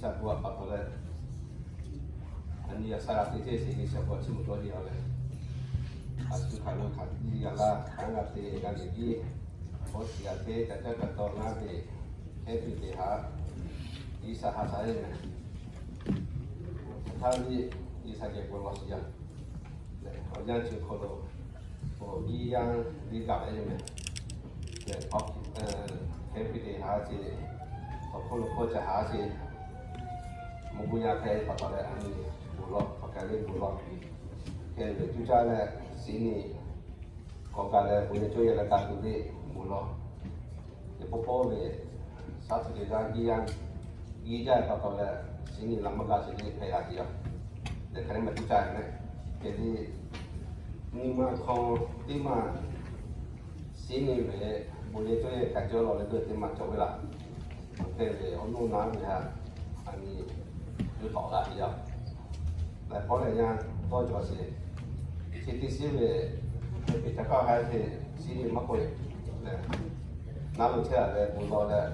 G'uiˬsha bon htaꞈ pa taw leh, a nyi a sha g'a te teˇ sheˍ G'uiˬsha bon htaꞈ chiˇ mvuh dawˇ nyi-a leh, a shu hk'aˬ lo hk'aˬ nyi g'a laˇ, hk'aˬ g'a te g'a leh biˇ, awˬ shiˍ g'a te kaꞈ caˇ kaꞈ taw naˉ ve, hkehˉ piˇ teˇ haꞈ, G'uiˬsha ha sha le meh. Hk'aˬ htaˇ liˇ G'uiˬsha geh bon lawˬ shiˍ yaˇ. Awˬ yanˇ chi hk'aw lo, awˬ biˇ yanˇ biˇ gaˬ ve le meh. Hkehˉ piˇ teˇ haꞈ ce, awˬ hk'oˆ lo hk'oˆ ca haꞈ ce, mvuhˇ guˇ yaˇ hk'e pa taw leh a nyi bon lawˬ, pa kaˬ le bon lawˬ. Hk'e ve tuˇ caˇ leh, shiˍ nyi k'awꞈ gaˬ leh bon yehˬ cawˇ yehˬ la ka tuˬ le bon lawˬ. Teˇ pawˆ pawˆ ve, shaˉ hkiˆ teˇ g'aˇ biˇ yanˇ biˇ jaˇ pa taw leh, shiˍ nyi laꞈ maˇ gaˬ sheˍ le hpehꞈ g'a te yaˇ. Leh hk'aˬ le maˇ tuˇ caˇ meh. Hk'e le, nyi ma hk'aw teˇ maˬ shiˍ nyi ve bon yehˬ cawˇ yehˬ ka cawˇ lawˬ leh dawˇ teˇ maˬ cawˬ ve laˬ. Hk'e ve awˬ nuˇ naˉ ve htaꞈ a nyi yuˬ tawˆ la te yaˇ. Leh pawˆ leh yanˇ dawˇ cawˬ sheˍ. Chi teˇ shiˉ ve, hk'e ve ca kaˇ ha ce, shiˍ nyi maˇ k'oˆ leh, naˉ lo chehˇ a leh bon lawˬ leh,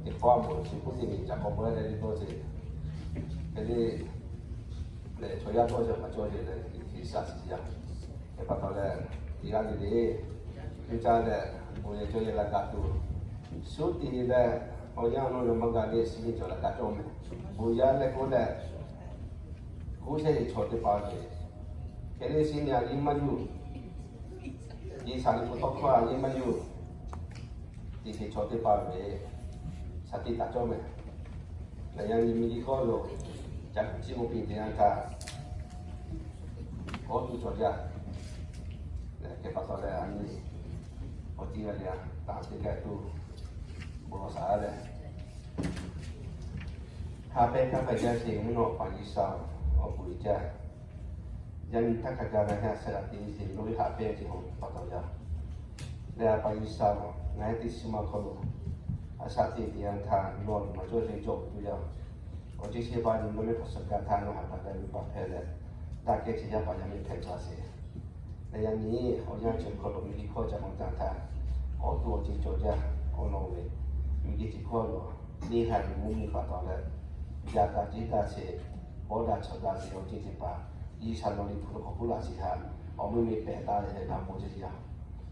teˇ pawˆ a moˍ chi k'oˆ teˇ nyi ca k'awꞈ pawˆ leh le dawˇ ce. Hk'e le, leh chaw yaˇ dawˇ ce maˇ cawˇ ce leh, G'uiˬsha shiˍ yaˇ. Hk'e pa taw leh, teˇ g'aˇ le le, teˇ caˇ leh, bon yehˬ cawˇ yehˬ la ka tuˬ, shu tiꞈ leh, awˬ yanˇ awˬ nuˇ leh maˇ gaˬ le shiˍ nyi cawˬ la ka cawˇ meh. Bon yaˇ leh k'oˆ leh, k'oˆ shehˍ ve chaw teˇ hpaˍ ve, hk'e le shiˍ nyi a nyi maˇ yuˬ, G'uiˬsha liꞈ hpu tawˇ hkawˇ a nyi maˇ yuˬ, teˇ sheˍ chaw teˇ hpaˍ ve, shaˍ tiꞈ taˍ cawˇ meh. Leh yaꞈ nyi miˬguiˬ hkawˇ lo, ca kuˬ chi mvuh piˇ teˇ yanˇ htaˇ, kawˆ tuˬ cawˬ jaˇ. Leh hk'e pa taw leh a nyi, awˬ tiˇ g'aˇ le a taˍ teˇ g'aˇ tuˬ, bon lawˬ shaˍ leh, ha pehˇ htaˇ hk'a jaˇ sheˍ mvuhˇ naw pa G'uiˬsha awˬ bon uiˍ jaˇ. Yaꞈ nyi htaˇ hk'a gaˬ na htaˇ a shaˍ g'a te ve sheˍ lo ve ha pehˇ ce hawˬ pa taw yaˇ. Leh a pa G'uiˬsha ngaˬ hui teˇ shiˍ ma hk'aw lo, a shaˍ te teˇ yanˇ htaˇ nawˬ maˇ cawˇ sheˍ cawˬ tuˬ yaˇ. Awˬ ceˬ shehˍ hpaˇ nyi nawˬ ve hk'aˬ suh gaˬ htaˇ nawˬ ha pa gaˬ ve pa hpehꞈ leh, daꞈ kehˬ chi yaˇ paˍ yaˇ miˇ hpehꞈ ca sheˍ. Leh yaꞈ nyi awˬ yanˇ chi hk'aw lo miˬguiˬ hkawˇ ca maˇ ca htaˇ, kawˆ tuˬ awˬ ceˬ cawˬ jaˇ. Awˬ lawn ve miˬguiˬ chi hkawˇ lo, neˇ haiˬ ve mvuhˇ miˬ pa taw leh, yaꞈ daꞈ ceˇ daꞈ sheˍ, bawˇ daꞈ chaw daꞈ sheˍ awˬ ceˬ teˇ hpaˍ, G'uiˬsha nawˬ liꞈ hpu lo k'awꞈ k'oˆ laˇ sheˍ htaˇ, awˬ mvuhˇ miˬ pehˬ taˍ leh g'a mawˬ ce yaˇ.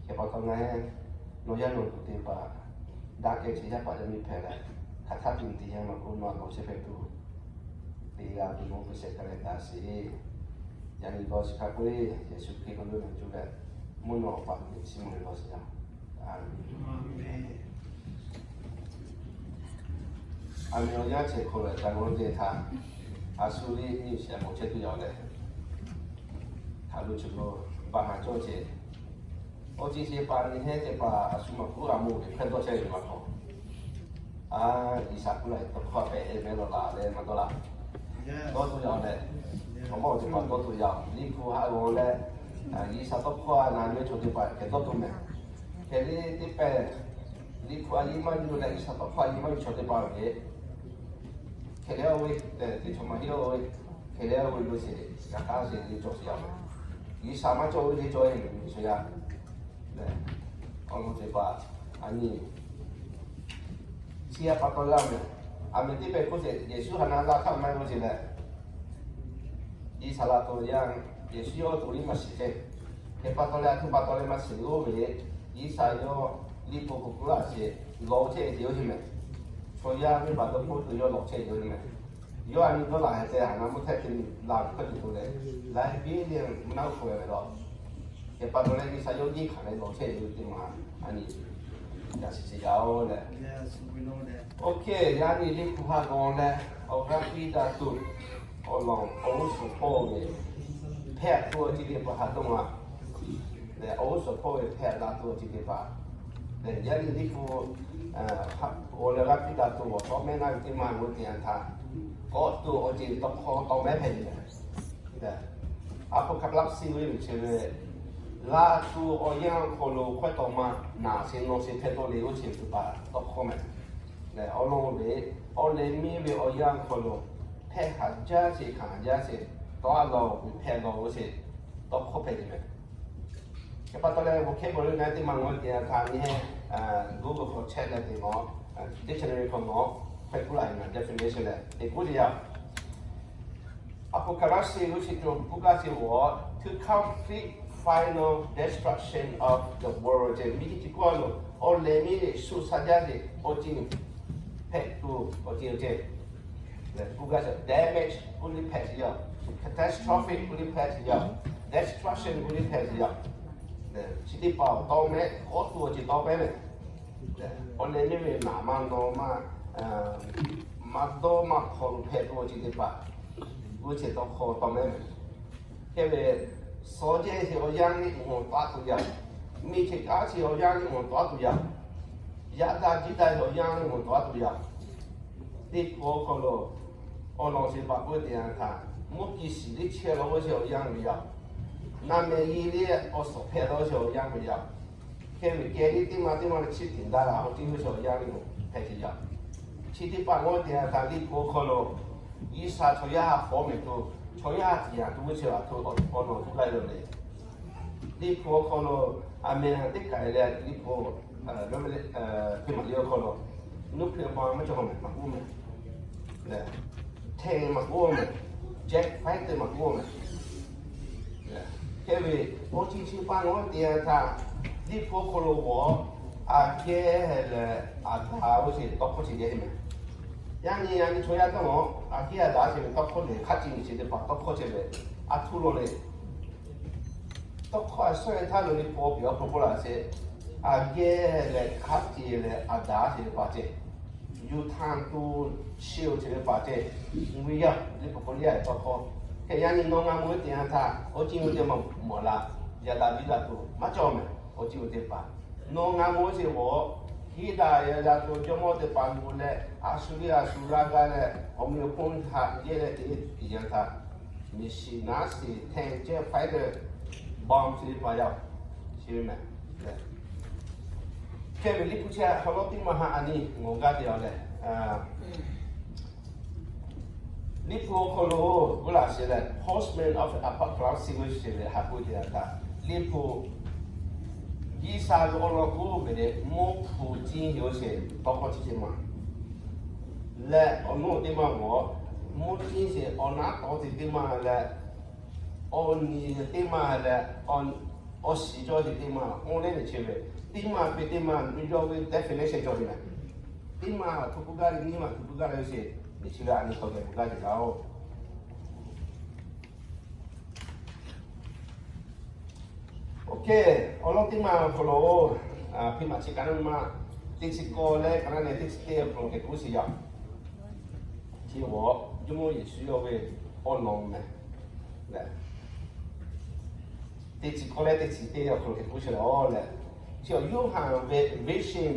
Hk'e pa taw ngaˬ hui nawˬ yaˇ nawˬ tuˬ teˇ hpaˍ, daꞈ kehˬ chi yaˇ paˍ yaˇ miˇ hpehꞈ leh, hk'aˬ htaˇ te nyi teˇ yanˇ ma k'oˆ nawˬ a nawˬ chehˇ hpehꞈ tuˬ, teˇ g'aˇ piˇ mawˬ piˇ shehˍ hk'a leh taˍ sheˍ. Yaꞈ nyi g'aw chi hk'a peu-eˬ Yeˍsuˆ Hkriꞈ hk'aw lo na cuˇ leh, mvuhˇ naw awˬ pa teˇ chi mvuh leh g'aw sheˍ yaˇ. Aˬ miˍ. Awˬ yanˇ chi hk'aw lo ca g'aw teˇ htaˇ, a shu le nyi shehˍ mawˬ chehˇ tuˬ yaˇ leh, hk'aˬ lo chi lo baˬ haˍ cawˇ ce. Awˬ ceˬ shehˍ paˍ nyi heˉ teˇ hpaˍ a shu maˇ k'oˆ g'a mawˬ ve hk'e dawˇ chehˇ ve maˇ hk'aw, a, G'uiˬsha kuˬ la tawˇ hkawˇ pehꞈ ve meh lawˬ la leh maˇ dawˇ la. Dawˇ tuˬ yaˇ leh, awˬ maˇ awˬ teˇ hpaˍ dawˇ tuˬ yaˇ, liꞈ hpu haꞈ g'awˬ leh, G'uiˬsha tawˇ hkawˇ a na nyi ve chaw teˇ hpaˍ hk'e dawˇ tuˬ meh. Hk'e le teˇ pehˍ, liꞈ hpu a nyi maˇ yuˬ leh G'uiˬsha tawˇ hkawˇ a nyi maˇ yuˬ chaw teˇ hpaˍ ve, hk'e le oˇ ve, teˇ chaw maˇ heˆ oˇ ve, hk'e le oˇ ve lo sheˍ, yaꞈ hk'aˇ sheˍ le cawˬ sheˍ yaˇ ve, G'uiˬsha maˇ cawˬ ve le cawˬ ve le sheˍ yaˇ. Awˬ lawn teˇ hpaˍ a nyi chi yaˇ pa taw yaˇ meh. A meh teˇ pehˍ k'oˆ sheˍ, Yeˍsuˆ ha na laˇ htaˇ maˇ heˆ lo sheˍ leh, Iˉsaˍreˍlaˆ to yaˇ, Yeˍsuˆ yawˇ to liˇ maˇ shiˍ ceˇ. Hk'e pa taw leh a htoꞈ pa taw leh maˇ shiˍ lo ve, Iˉsaˍreˍlaˆ yawˇ liˇ hpu k'oˍ k'oˍ laˇ sheˍ lawˬ chehˇ ve yoˬ sheˍ meh. Chaw yaˇ ve baˬ dawˇ hk'oˆ to yawˇ lawˬ chehˇ yoˬ meh. Yawˇ a nyi dawˇ laˬ heh te haˍ na mvuhˇ htehˆ te laˬ ve hkawˇ te to leh, laiˉ biˇ le mvuhˇ naw hk'oˆ ve lawˬ. Hk'e pa taw leh Iˉsaˍreˍlaˆ yawˇ nyiˇ hk'aˬ leh lawˬ chehˇ ve yoˬ teˇ maˬ a nyi yaꞈ shiˍ shiˍ yaˇ oˬ leh. Oˇ hk'e yaˇ nyi liˇ hpu haꞈ g'awˬ leh, awˬ g'aˇ piˇ daꞈ tuˬ, awˬ lawn awˬ g'uˇ suhˍ hpawˇ ve hpehꞈ tuˬ awˬ ceuˬ teˇ hpaˍ haꞈ dawˇ ma leh, awˬ g'uˇ suhˍ hpawˇ ve hpehꞈ daꞈ tuˬ awˬ ceuˬ teˇ hpaˍ leh, yaˇ nyi liˇ hpu g'awˬ leh g'aˇ piˇ daꞈ tuˬ awˬ tawˇ mehˆ naˆ ve teˇ maˬ g'awˇ te yanˇ htaˇ, kawˆ tuˬ awˬ ceuˬ tawˇ hkawˇ tawˇ mehˉ hpehꞈ ve leh, Apocalypse ve luˬ chi ve, g'a tuˬ awˬ yanˇ awˬ hk'aw lo hkawehˇ tawˇ ma naˬ sheˍ nawˬ sheˍ hpehꞈ tawˆ le g'uˇ ceuˬ teˇ hpaˍ tawˇ hkawˇ meh. Leh awˬ lawn ve, awˬ lehˬ miˇ ve awˬ yanˇ awˬ hk'aw lo hpehꞈ haꞈ jaˇ sheˍ hkanˍ haꞈ jaˇ sheˍ tawˇ a lawˬ ve hpehꞈ lawˬ g'uˇ ceuˬ tawˇ hkawˇ hpehꞈ ve meh. Hk'e pa taw leh, bon hkehˉ bon leuˉ na teˇ maˬ g'awˇ te yanˇ htaˇ nyi heˆ, Google hk'aw chehˇ leh te nawˬ, dictionary hk'aw nawˬ, Hpehꞈ k'oˆ laˇ ve definition lehˬ, teꞈ k'oˆ teˇ yanˇ, Apocalypse g'uˇ chi tuˬ k'oˆ gaˇ chi g'awˬ, to complete final destruction of the world ceh miˇ chi k'oˆ lo, awˬ lehˬ miˇ lehˬ shu sha jaˇ ve awˬ ceuˬ hpehꞈ tuˬ awˬ ceuˬ ceh, k'oˆ gaˇ ceh damage k'oˆ liˇ hpehꞈ ceh yaˇ, catastrophic k'oˆ liˇ hpehꞈ ceh yaˇ, destruction k'oˆ liˇ hpehꞈ ceh yaˇ, chi teˇ hpaˍ awˬ tawˇ mehˆ k'awꞈ tuˬ awˬ ceuˬ tawˇ pehˉ mehˍ. Awˬ lehˬ miˇ ve naˍ ma nawˬ ma maˇ dawˇ maˇ hk'aw lo hpehꞈ tuˬ awˬ ceuˬ teˇ hpaˍ, g'uˇ chi tawˇ hkawˇ tawˇ mehˉ mehˍ. Hk'e ve, suhˍ jehˇ sheˍ awˬ yanˇ liˇ mvuhˬ taˆ tuˬ yaˇ, miˬ cheꞈ kaˉ chi awˬ yanˇ liˇ mvuhˬ taˆ tuˬ yaˇ, yaꞈ daꞈ jiˇ daꞈ sheˍ awˬ yanˇ liˇ mvuhˬ taˆ tuˬ yaˇ, teˇ hpu awˬ hk'aw lo awˬ lawn chi baꞈ k'oˆ ve teˇ yanˇ htaꞈ mvuhˇ kiˇ shiˍ liˇ chehˇ la oˇ sheˍ awˬ yanˇ ve yaˇ, naˬ mehˍ yi liˇ awˬ suhˍ hpehꞈ la oˇ sheˍ awˬ yanˇ ve yaˇ, hk'e ve kehˬ liˇ teˇ ma teˇ ma leh chi tiꞈ daꞈ la awˬ teˇ oˇ sheˍ awˬ yanˇ ve hpehꞈ ceh yaˇ, chi teˇ hpaˍ g'awˇ teˇ yanˇ htaꞈ liˇ hpu awˬ hk'aw lo G'uiˬsha chaw yaˇ haꞈ fawˉ mehˍ tuˬ, chaw yaˇ tiꞈ yaꞈ tuˬ ve chi aˬ htoꞈ awˬ lawn tuˬ gaˇ ve yoˬ lehˬ, liˇ hpu awˬ hk'aw lo aˬ mehˍ teˇ kaˬ leh liˇ hpu, teˇ maˬ liˇ awˬ hk'aw lo nuclear bomb maˇ cawˬ mehˍ maˇ k'oˆ mehˍ, tank maˇ k'oˆ mehˍ, jet fighter maˇ k'oˆ mehˍ. Hk'e ve, awˬ ceuˬ chi pa nawˉ teˇ yanˇ htaˇ, liˇ hpu awˬ hk'aw lo g'awˬ, aˬ gehˇ leh aˬ daꞈ oˇ sheˍ tawˇ hkawˇ chi geh mehˍ. Yaˇ nyi yaˇ nyi chaw yaˇ taˇ nawˬ aˬ gehˇ aˬ daꞈ sheˍ ve tawˇ hkawˇ lehˬ, hk'a ciˇ nyi sheˍ teˇ hpaˍ tawˇ hkawˇ chehˇ ve, aˬ htuˇ lo lehˬ, tawˇ hkawˇ a shawˉ e htaˇ lo liˇ hpu awˬ piˍ awˬ hpu k'oˆ laˇ sheˍ, aˬ gehˇ leh hk'a ciˇ leh aˬ daꞈ sheˍ ve paˍ ceh, yuˬ htaˇ tuˬ sheˍ oˬ ceh ve paˍ ceh, mvuhˇ yaˇ liˇ hpu k'oˆ liˇ yaˇ tawˇ hkawˇ. Hk'e yaˇ nyi nawˬ ngaˬ mawˬ ve teˇ yanˇ htaˇ, awˬ ceuˬ oˇ teˇ maˬ mawˬ la, yaꞈ daꞈ viˉ daꞈ tuˬ maˇ cawˬ mehˍ. Awˬ ceuˬ oˇ teˇ hpaˍ nawˬ ngaˬ mawˬ ve sheˍ g'awˬ, hiˉ daꞈ yaꞈ daꞈ tuˬ jawˇmawˇ teˇ hpaˍ lo leh, a shu liˇ a shu laˇ gaˇ leh, awˬ meh awˬ hponˇ htaꞈ yehˇ leh teꞈ ve teˇ yanˇ htaˇ, miˬ shiˍ naˉ shiˍ tank jet fighter bomb chi teˇ hpaˍ yaˇ, chi ve mehˍ. Hk'e ve liˇ hpu chi hk'aw lo teˇ maˬ haꞈ a nyi ngawˬ gaˇ te a leh, liˇ hpu awˬ hk'aw lo k'oˆ laˇ sheˍ leh, Horsemen of the Apocalypse ve sheˍ leh haꞈ k'oˆ te a htaˇ, liˇ hpu G'uiˬsha ve awˬ lawn k'oˆ ve lehˬ, mvuhˇ hpu ciˇ yoˬ sheˍ tawˇ hkawˇ chi teˇ maˬ leh awˬ naˉ teˇ maˬ g'awˬ, mvuhˇ ciˇ sheˍ awˬ naˉ tawˇ te teˇ maˬ leh, awˬ nyi teˇ maˬ leh, awˬ shiˍ cawˇ te teˇ maˬ, oˇ lehˉ ve chi ve, teˇ maˬ ve teˇ maˬ ve yawˇ ve definition cawˬ ve mehˍ. Teˇ maˬ htaꞈ hto k'oˆ gaˇ ve, nyiˇ maˬ htaꞈ hto k'oˆ gaˇ ve sheˍ, miˬ chi ve a nyi hk'aw geh k'oˆ gaˇ ve laˇ oˬ. Oˇ hk'e, awˬ lawn teˇ maˬ awˬ hk'aw lo, hpiˇ maˬ chi ka naˉ ma, teˇ chi k'awˇ leh ka naˉ leh teˇ chi teˇ awˬ hk'aw lo hk'e k'oˆ sheˍ yaˇ. Chi g'awˬ Jawˇmawˇ Yeˍsuˆ yawˇ ve awˬ lawn mehˍ leh, teˇ chi k'awˇ leh teˇ chi teˇ awˬ hk'aw lo hk'e k'oˆ sheˍ leh, chi awˬ Yoˇhanˬ ve vision,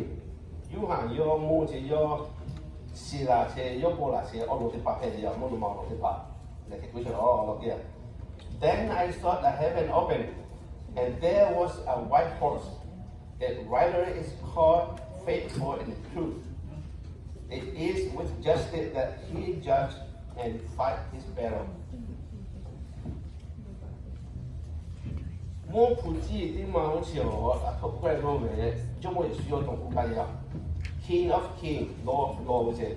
Yoˇhanˬ yawˇ mawˇ ceh yawˇ shiˍ laˬ ceh yawˇ paw laˬ ceh awˬ lawn teˇ hpaˍ hpehꞈ ve yaˇ, mvuhˇ naw ma awˬ lawn teˇ hpaˍ leh hk'e k'oˆ sheˍ leh, awˬ lawn teˇ yanˇ, Then I saw the heaven open, and there was a white horse. Its rider is called Faithful and True. It is with justice that he judge and fight his battle. Mvuhˇ hpu ciˇ teˇ maˬ oˇ chi awˬ aˬ htoꞈ k'oˆ e k'oˆ ve, Jawˇmawˇ Yeˍsuˆ yawˇ tawˇ k'oˆ gaˇ ve yaˇ, King of kings, Lord of lords ve ceh.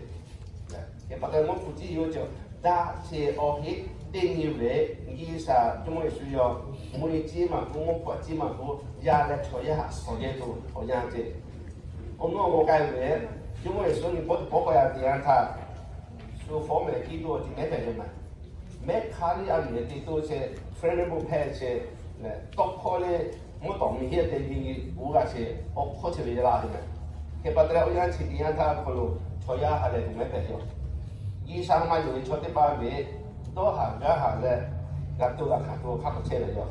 Hk'e pa taw mvuhˇ hpu ciˇ yoˬ ceh, daꞈ ceh awˬ heˆ teˇ nyi ve, G'uiˬsha Jawˇmawˇ Yeˍsuˆ yawˇ mvuhˇ ciˇ maˬ k'oˆ, mvuhˇ hpu ciˇ maˬ k'oˆ, yaˇ leh chaw yaˇ haꞈ shawˍ yehˇ tuˬ awˬ yanˇ ceh. Awˬ nawˉ g'awˬ k'ai ve, Jawˇmawˇ Yeˍsuˆ nyi pawˆ teˇ pawˆ k'awꞈ yaꞈ teꞈ yanˇ htaˇ, shu fawˉ mehˍ kiˇ tuˬ awˬ ceuˬ mehˉ hpehꞈ ve mehˍ. Mehˉ hk'aˇ liˇ a miˬ te tuˬ ceh, fellowship hpehꞈ ceh leh, tawˇ hkawˇ leh mvuhˇ tawˍ miˬ hiˉ te nyi uˉ g'a ceh, awˬ hkawˇ ceh ve yaˇ la ve mehˍ. Hk'e pa taw leh awˬ yanˇ chi teˇ yanˇ htaˇ hk'aw lo chaw yaˇ ha lehˬ tuˬ mehˉ hpehꞈ ve yoˬ. G'uiˬsha maˇ yonˍ ve chaw teˇ hpaˍ ve dawˇ haˍ gaˇ haˍ leh, g'a tuˬ g'a hkanˍ tuˬ hk'a hk'aw chehˇ ve yoˬ.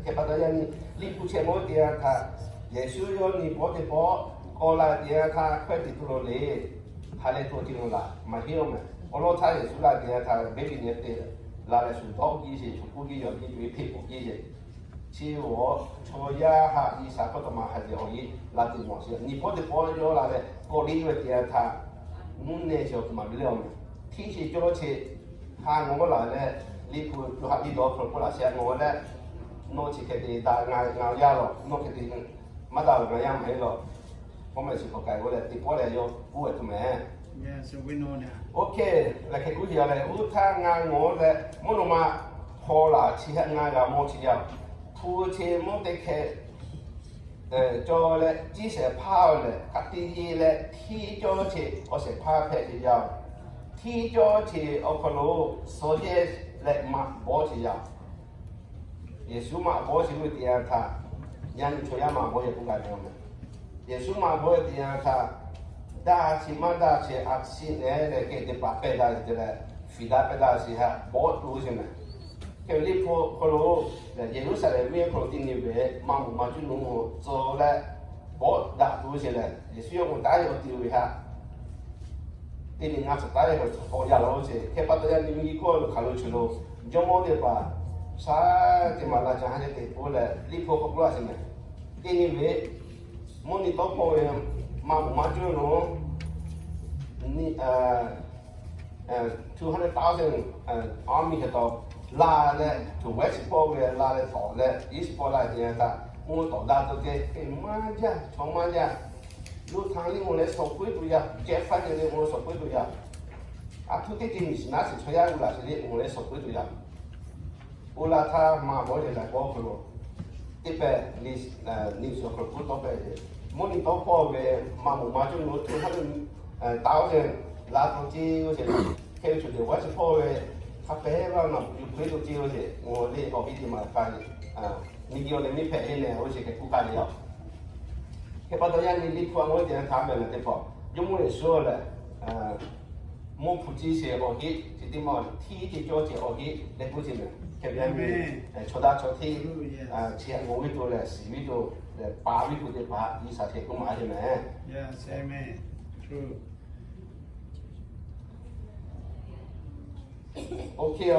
Hk'e pa taw yaˇ nyi liˇ hpu chehˇ mawˇ teˇ yanˇ htaˇ, Yeˍsuˆ yawˇ nyi pawˆ teˇ pawˆ k'awꞈ la teˇ yanˇ htaˇ hkawehˇ te tuˬ lo le. Ha lehˬ tuˬ awˬ ceuˬ lo laˬ maˇ heˆ oˬ mehˍ. Awˬ lawn htaˇ Yeˍsuˆ la teˇ yanˇ htaˇ, beˇ ve nyi te la leh shu dawˇ giˇ sheˍ, shu k'oˆ giˇ yaw giˇ tuˬ ve hpeꞈ k'oˍ giˇ sheˍ. Chi awˬ chaw yaˇ haꞈ G'uiˬsha hkawˇ taw maˍ ha ceh awˬ yeˇ la tuˬ mawˬ sheˍ. Nyi pawˆ teˇ pawˆ yawˇ la leh k'awꞈ liˇ ve teˇ yanˇ htaˇ, mvuhˇ nehˇ chi awˬ hk'aw maˍ ve le oˬ mehˍ. Htiˇ sheˍ cawˇ sheˍ, ha ngawˬ g'awˇ laˬ leh, liˇ hpu co ha liˇ dawˇ hk'aw lo k'oˆ laˬ sheˍ, a nawˬ leh nawˬ chi hk'e te daꞈ ngaˬ yaˇ lawˬ, nawˬ hk'e te maˇ daꞈ lawˬ ngaˬ yaˇ maˇ heˆ lawˬ. Pawˇ mehˍ chi hk'awꞈ k'ai g'awˇ leh teˇ pawˆ leh yawˇ k'oˆ ve tuˬ mehˍ. Yes, so we know that. Okay, lehˬ hk'e k'oˆ ve lehˬ, oˇ htaˇ ngaˬ ngawˬ leh mvuhˇ naw ma hpaw laˬ chi htaꞈ ngaˬ g'a mawˬ chehˇ yaˇ. Hpu che mvuhˇ teˇ hkeh cawˬ leh ciˇ shehˍ hpaˇ lehˬ, ka tiꞈ yeˬ leh hteˇ cawˇ che awˬ shehˍ hpaˇ hpehꞈ chehˇ yaˇ. Hteˇ cawˇ che awˬ hk'aw lo suh jehˇ leh maꞈ bawˇ chehˇ yaˇ. Yeˍsuˆ maꞈ bawˇ chi ve teˇ yanˇ htaˇ, yaˇ nyi chaw yaˇ maꞈ bawˇ yehˬ k'oˆ g'a ve yoˬ meh. Yeˍsuˆ maꞈ bawˇ ve teˇ yanˇ htaˇ, daˇ chi maˇ daˇ chi a chi nehˬ leh kehˬ teˇ hpaˍ pehˇ daˇ ve te leh, fiˍ daˇ pehˇ daˇ chi htaꞈ bawˆ tuˬ ve meh. Hk'e ve Liꞈ hpu hk'aw lo, Yeˍruˆsaˍlehnˍ venˇ hk'aw lo teˇ nyi ve maˇ moˍ maˇ cuˇ nuˇ tcuh leh, bawˆ daꞈ tuˬ ve lehˬ, Yeˍsuˆ yawˇ k'o taˉ yawˇ te ve htaꞈ teˇ nyi ngaˇ chi taˉ yawˇ k'awꞈ yaˇ laˇ ve ce. Hk'e pa taw yaˇ nyi miˇ nyi hkawˇ lo hk'aˬ lo chi lo, jawˇmawˇ teˇ hpaˍ shaˉ teˇ maˬ la ca ha ce teꞈ k'oˆ leh Liꞈ hpu hk'aw k'oˆ laˇ ce meh. Teˇ nyi ve mvuhˇ nyi tawˇ hkawˇ ve maˇ moˍ maˇ cuˇ lo two hundred thousand army hk'e taw la leh, to west pawˆ ve la leh tawˍ leh east pawˆ la teˇ yanˇ htaˇ, mvuhˇ tawˍ daꞈ tuˬ te hk'e maˇ jaˇ, chaw maˇ jaˇ. Lo htaˇ liꞈ mvuhˇ leh shawˍ puiˉ tuˬ yaˇ, jet fighter leh mvuhˇ shawˍ puiˉ tuˬ yaˇ. A htoꞈ teˇ ceuˬ miˬ shiˍ naˉ shiˍ chaw yaˇ g'uˇ laˬ chi liꞈ mvuhˇ leh shawˍ puiˉ tuˬ yaˇ. Oˇ laˇ htaˇ maꞈ bawˇ yehˬ laiˬ bawˇ hk'aw lo teˇ pehˍ news awˬ hk'aw lo k'oˆ tawˆ pehˍ ve, mvuhˇ nyi tawˇ hkawˇ ve maˇ moˍ maˇ cuˇ lo two hundred thousand la tuˬ ce oˇ ce, hk'e ve chaw teˇ g'aˇ chi hkawˇ ve hk'a pehˍ vaˇ naˬ yuˬ hk'e tuˬ ce oˇ ce, ngaˬ le awˬ viˉ teˇ maˬ k'ai, miˬ guiˬ awˬ leh miˇ hpehꞈ heˆ nehˬ oˇ ce hk'e k'oˆ k'ai ve yoˬ. Hk'e pa taw yaˇ nyi Liꞈ hpu a mawˇ teˇ yanˇ htaˇ meh lehˬ teˇ hpaˍ, Jawˇmawˇ Yeˍsuˆ lehˬ, mvuhˇ hpu ciˇ sheˍ awˬ heˆ chi teˇ maˬ hteˇ ce cawˇ ce awˬ heˆ leh k'oˆ ce meh. Hk'e ve yaˇ nyi chaw daꞈ chaw hteˇ chi htaꞈ g'aw ve tuˬ lehˬ, shiˍ ve tuˬ lehˬ, paˍ ve tuˬ teˇ hpaˍ G'uiˬsha hk'e k'oˆ maˍ ce meh. Okay,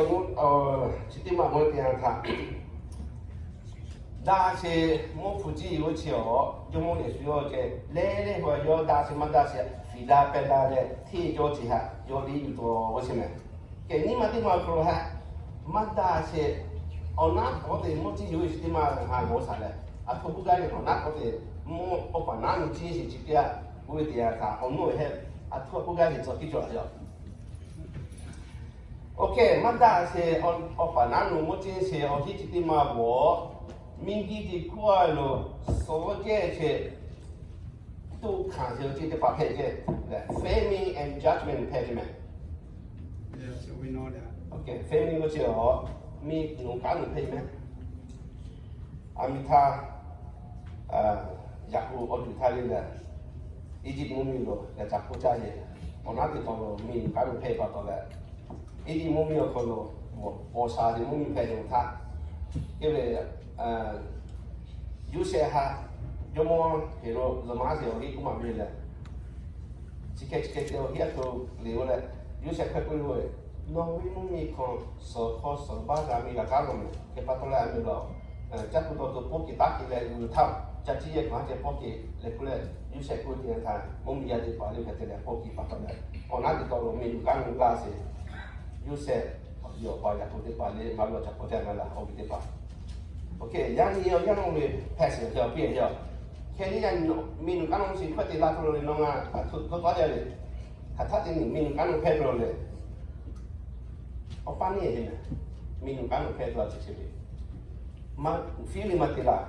chi teˇ maˬ mawˇ teˇ yanˇ htaˇ, daˇ ce mvuhˇ hpu ciˇ yoˬ ce awˬ, Jawˇmawˇ Yeˍsuˆ yawˇ ce leh leh hui yawˇ daˇ ce maˇ daˇ ce fiˍ daˇ pehˇ daˇ leh hteˇ cawˇ ce htaꞈ yawˇ liꞈ yuˬ tuˬ oˇ ce meh. Kehˬ nyi ma teˇ maˬ hk'aw lo htaꞈ maˇ daˇ ce awˬ naˉ k'awꞈ te mvuhˇ ciˇ yoˬ ve chi teˇ maˬ haꞈ g'awˬ shaˍ leh, a htoꞈ k'oˆ gaˇ ve awˬ naˉ k'awꞈ te mvuhˇ awˬ paˍ naˉ nu ciˇ sheˍ chi teˇ g'aˇ k'oˆ ve teˇ yanˇ htaˇ awˬ nuˇ hehˉ a htoꞈ k'oˆ gaˇ ve tcuh tiˉ cawˬ la yoˬ. Okay, maˇ daˇ ce awˬ paˍ naˉ nu mvuhˇ ciˇ sheˍ awˬ heˆ chi teˇ maˬ bawˬ, miˬ guiˬ teˇ hkawˇ lo suh jehˇ ce tuꞈ hkanˍ ce awˬ ceuˬ teˇ hpaˍ hpehꞈ ce leh, famine and judgment hpehꞈ ce meh. Famine k'oˆ ce awˬ miˬ nuˬ kanˉ nuˬ hpehꞈ ce meh. Aˬ miˍ htaˇ, Yaˍkoˆ awˬ tuˬ htaˇ le leh, Eˇjiˇ mvuhˇ miˬ lo g'a ca hk'oˆ caˇ ce. Awˬ naˉ teˇ taw lo miˬ nuˬ kanˉ nuˬ hpehꞈ pa taw leh, Eˇjiˇ mvuhˇ miˬ awˬ hk'aw lo paw sha ce mvuhˇ miˬ hpehꞈ ce htaˇ, ke ve Yoˇsehꞈ htaꞈ jawˇmawˇ Heˍroˆ zuhꞈ maˉ sheˍ awˬ heˆ k'oˆ maˍ ve leh, chi hk'e chi hk'e te awˬ heˆ a htoꞈ le oˇ leh, Yoˇsehꞈ hk'e k'oˆ ve, Nawˬ ve mvuhˇ miˬ hk'aw suhˍ hk'aw suhˍ baˆ g'a miˬ g'a kaˉ lo meh. Hk'e pa taw leh a miˬ lo caˇ tuˬ dawˬ tuˬ pawˇ kiˬ taˉ kiˬ leh g'uiˬ htaˇ, ca ciˇ yehˬ hk'aˬ htaˇ ceh pawˇ kiˬ leh k'oˆ leh, Yoˇsehꞈ k'oˆ teˇ yanˇ htaˇ mvuhˇ miˬ yaˇ teˇ hpaˍ le hk'e te leh pawˇ kiˬ pa taw leh, awˬ naˉ teˇ taw lo miˬ nuˬ kanˉ nuˬ laˇ sheˍ. Yoˇsehꞈ awˬ pi awˬ pa Yaˍkoˆ teˇ hpaˍ le maˇ lo ca k'awꞈ caˇ maˇ la awˬ viˉ teˇ hpaˍ. Okay, yaˇ nyi awˬ yanˇ lo ve hpehꞈ sheˍ awˬ hk'e awˬ piˇ a yaˇ. Hk'e le yaˇ nyi miˬ nuˬ kanˉ nuˬ chi hkawˇ te la hto lo le nawˬ ngaˬ a htoꞈ tawˇ tawˇ jaˇ ve. Hk'aˬ htaˇ te nyi miˬ nuˬ kanˉ nuˬ hpehꞈ ve lo le. Awˬ paˇ neˇ hehˍ ve, miˬ nuˬ kanˉ nuˬ hpehꞈ ve a chi chi ve, maˇ fiˉ liˇ maˇ te laˬ.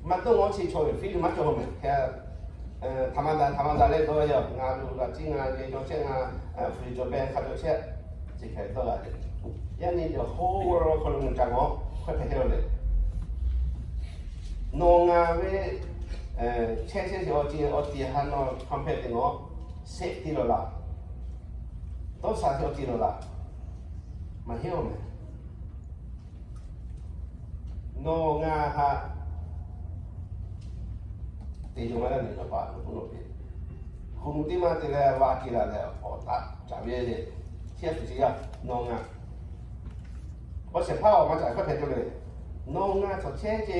Maˇ dawˇ ngaw chi chaw ve fiˉ liˇ maˇ cawˬ meh. Hk'e htaꞈ ma daꞈ htaꞈ ma daꞈ leh dawˇ yaˇ ngaˬ lo g'a ciˇ ngaˬ geh cawˬ chehˇ ngaˬ fuiˍ cawˬ beh hk'a cawˬ chehˇ, chi hk'e dawˇ la ve. Yaˇ nyi the whole world hk'aw lo ngaˬ ca g'awˇ hkawˇ hpehꞈ hk'e lo le. Nawˬ ngaˬ ve chehˇ chehˇ ve awˬ ceuˬ awˬ ceuˬ htaꞈ nawˬ compare te nawˬ safety lawˬ laˬ. Dawˇ sha ve awˬ ceuˬ lawˬ laˬ. Maˇ heˆ awˬ meh. Nawˬ ngaˬ htaꞈ te yonˍ maˇ laˇ ve nawˬ pa nawˬ k'oˆ nawˬ ve, hk'oˆ mvuh teˇ maˇ te leh va ke laˬ leh awˬ taˆ caˍ ve le. Chi a shuˍ chi yaˇ nawˬ ngaˬ awˬ shehˍ hpaˇ awˬ maˇ caˍ hk'aˇ hpehꞈ tuˬ le. Nawˬ ngaˬ cawˬ chehˇ ce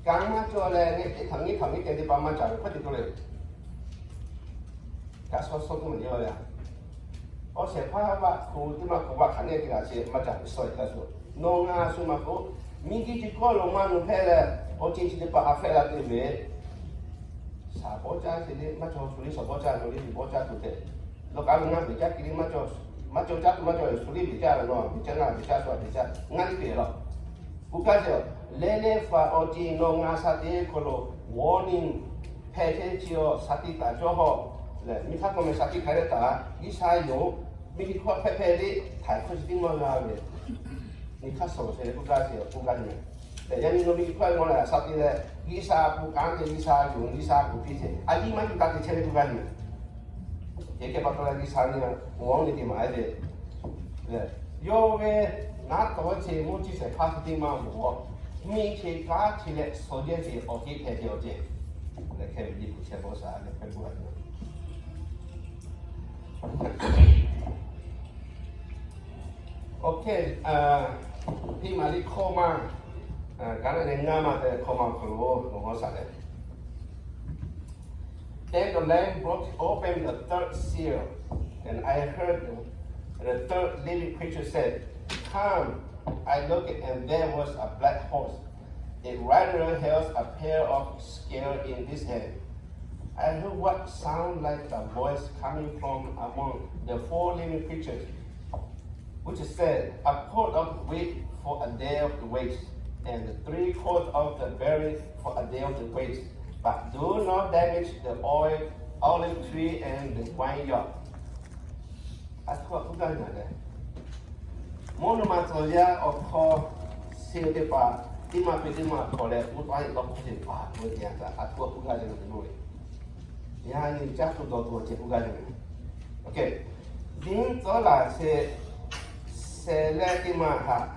kanˉ maˇ cawˬ leh, ngaˬ teˇ htaꞈ ngaˬ htaꞈ ngaˬ te teˇ hpaˍ maˇ caˍ ve hk'aˇ hpehꞈ tuˬ le. Kaꞈ shaw shaw tuˬ maˇ yaw yaˇ. Awˬ shehˍ hpaˇ vaꞈ hk'oˆ teˇ maˇ hk'oˆ vaꞈ hk'aˬ neˇ te laˬ sheˍ maˇ caˍ ve shaw e kaꞈ shu. Nawˬ ngaˬ shu maˇ k'oˆ, miˬ guiˬ chi hkawˇ lo maˇ nuˬ hpehꞈ leh, awˬ ceuˬ chi teˇ hpaˍ a hpehꞈ la te ve, Shaˍ bawˇ caˇ ce le maˇ cawˬ, shu liˇ shaˍ bawˇ caˇ, shu liˇ beˬ bawˇ caˇ tuˬ tehꞈ, lawˇ k'aˉ ve ngaˇ beˬ caˇ, ki liˇ maˇ cawˬ, maˇ cawˬ caˇ tuˬ maˇ cawˬ, shu liˇ beˬ caˇ ve naw, beˬ caˇ ngaˇ beˬ caˇ shu a beˬ caˇ ngaˇ liˇ peˬ law. K'oˆ gaˇ ce, leh leh faˍ awˬ ceˬ nawˬ ngaˬ shaˍ te hk'aw lo warning hpehꞈ chehˇ ve chi awˬ shaˍ tiꞈ taˍ cawˇ hawˇ lehˬ, miˬ htaˇ k'awꞈ meh shaˍ tiꞈ hk'aˬ hk'e taˍ, G'uiˬsha yonˍ, miˬ guiˬ hkawˇ hpehꞈ hpehꞈ le, htaiˍ hkawˇ chi teˇ maˇ g'a ve, miˬ hk'aˇ suh awˬ sheh leh k'oˆ gaˇ ce, k'oˆ gaˇ ce meh. Lehˬ, yaꞈ nyi nawˬ miˬ guiˬ hkawˇ a g'aw leh shaˍ tiꞈ leh, G'uiˬsha a hpu kanˉ te, G'uiˬsha yonˍ, G'uiˬsha a hpu piˇ ce, a yiˇ maˇ yuˬ taˇ te chehˇ ve k'oˆ gaˇ ce meh. Hk'e hk'e pa taw leh G'uiˬsha nyi a g'awˇ nyi te maˍ e ve, yawˇ ve naˉ tawˉ ce mawˇ ciˇ shehˍ hpaˇ chi teˇ maˇ mawˬ, miˬ che kanˉ che leh shawˍ jehˇ ce awˬ ceˬ hpehꞈ ce awˬ ceˬ lehˬ, hk'e ve Liꞈ hpu shehˍ hpaˇ shaˍ leh hk'e k'oˆ gaˇ ce. Awˬ hk'e, Hpiˇ maˍ liꞈ hkawˇ maˇ, kaꞈ na leh ngaˇ maˇ te hkawˇ maˇ awˬ hk'aw lo nawˬ g'awˇ shaˍ leh, Then the Lamb broke open the third seal, and I heard the third living creature said, "Come." I looked, and there was a black horse. Its rider held a pair of scales in his hand. I heard what sound like a voice coming from among the four living creatures, which said, "A quart of wheat for a day of the waste, and three quarts of the barley for a day of the waste, but do not damage the oil, olive tree and the vineyard." A htoꞈ ma k'oˆ gaˇ ve lehˬ, mvuhˇ naw ma tcuh yaˇ awˬ hk'aw suh teˇ hpaˍ teˇ maˇ hpehꞈ teˇ maˇ hk'aw leh, uˉ taˇ e tawˇ hkawˇ teˇ hpaˍ k'oˆ ve teˇ yanˇ htaˇ, a htoꞈ ma k'oˆ gaˇ ve lehˬ, yaꞈ nyi caˇ tuˬ dawˬ tuˬ awˬ ceuˬ k'oˆ gaˇ ve. Diˇ tcuhˉ laˬ sheh, sheh leh teˇ maˇ haꞈ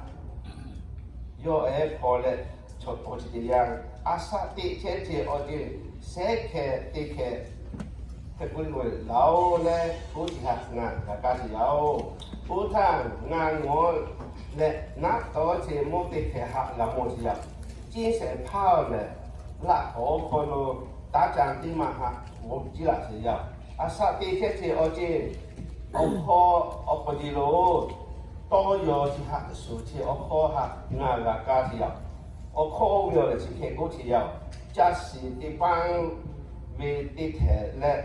yawˇ ehˉ hpaw leh, chaw taw chi teˇ yanˇ, a shaꞈ teꞈ chehˇ ce awˬ ceuˬ shehˉ hkeh teˇ hkeh hpehꞈ k'oˆ le k'o, laˬ-oˬ leh, oˇ chi htaꞈ ngaˬ g'a kaˇ te yaˇ-oˬ. Oˇ htaˇ ngaˬ ngawˬ leh naˆ tawˉ ce mawˇ teˇ hkeh haꞈ g'a mawˬ ce yaˇ. Ciˇ shehˍ hpaˇ lehˬ, laꞈ k'awˍ hk'aw lo taˇ ca teˇ maˇ haꞈ g'awˇ ciˉ laꞈ ce yaˇ. A shaꞈ teꞈ chehˇ ce awˬ ceuˬ awˬ hk'aw awˬ hk'aw ce lo tawˇ yaw chi htaꞈ suhˍ ce awˬ hk'aw haꞈ ngaˬ g'a kaˇ ce yaˇ. Awˬ hk'aw oˇ ve awˬ lehˬ chi hk'e k'oˆ ce yaˇ-oˬ, caˇ shiˍ teˇ paˇ ve teˇ htehꞈ leh,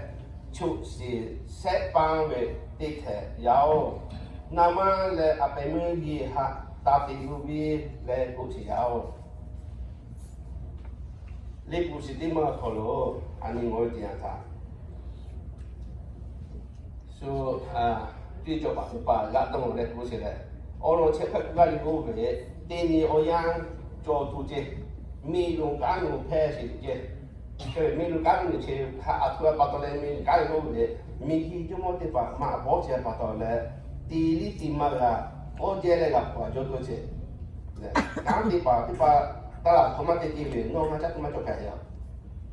choꞈ shiˍ shehˆ paˇ ve teˇ htehꞈ yaˇ-oˬ, naˍ manˇ leh a pehˍ meuˇ yeˬ haꞈ taˍ te tuˬ ve leh k'oˆ ce yaˇ-oˬ. Liꞈ hpu shiˍ teˇ maˇ awˬ hk'aw lo a nyi ngawˬ ve teˇ yanˇ htaˇ, shu tiˇ cawˬ paˍ teˇ hpaˍ g'aꞈ dawˇ leh k'oˆ ce leh, awˬ lawn chehˇ hk'e k'oˆ gaˇ ve k'oˆ ve, teˇ nyi awˬ yanˇ cawˬ tuˬ ce, miˬ luˬ kanˉ luˬ hpehˇ sheˍ tuˬ ce. Hk'e ve miˬ luˬ kanˉ luˬ ce haꞈ a htoꞈ ma pa taw leh miˬ luˬ kanˉ luˬ k'oˆ ve, miˬ guiˬ jawˇmawˇ teˇ hpaˍ maꞈ bawˆ ce pa taw leh, te liˇ te maˇ g'a, k'awˇ jehˇ leh g'a hpawnˬ a cawˇ dawˇ ce. Kanˉ teˇ hpaˍ teˇ hpaˍ taˇ laˬ hk'awꞈ maˇ te te ve, nawˬ ngaˬ caˇ tuˬ maˇ cawˬ hpehꞈ yaˇ.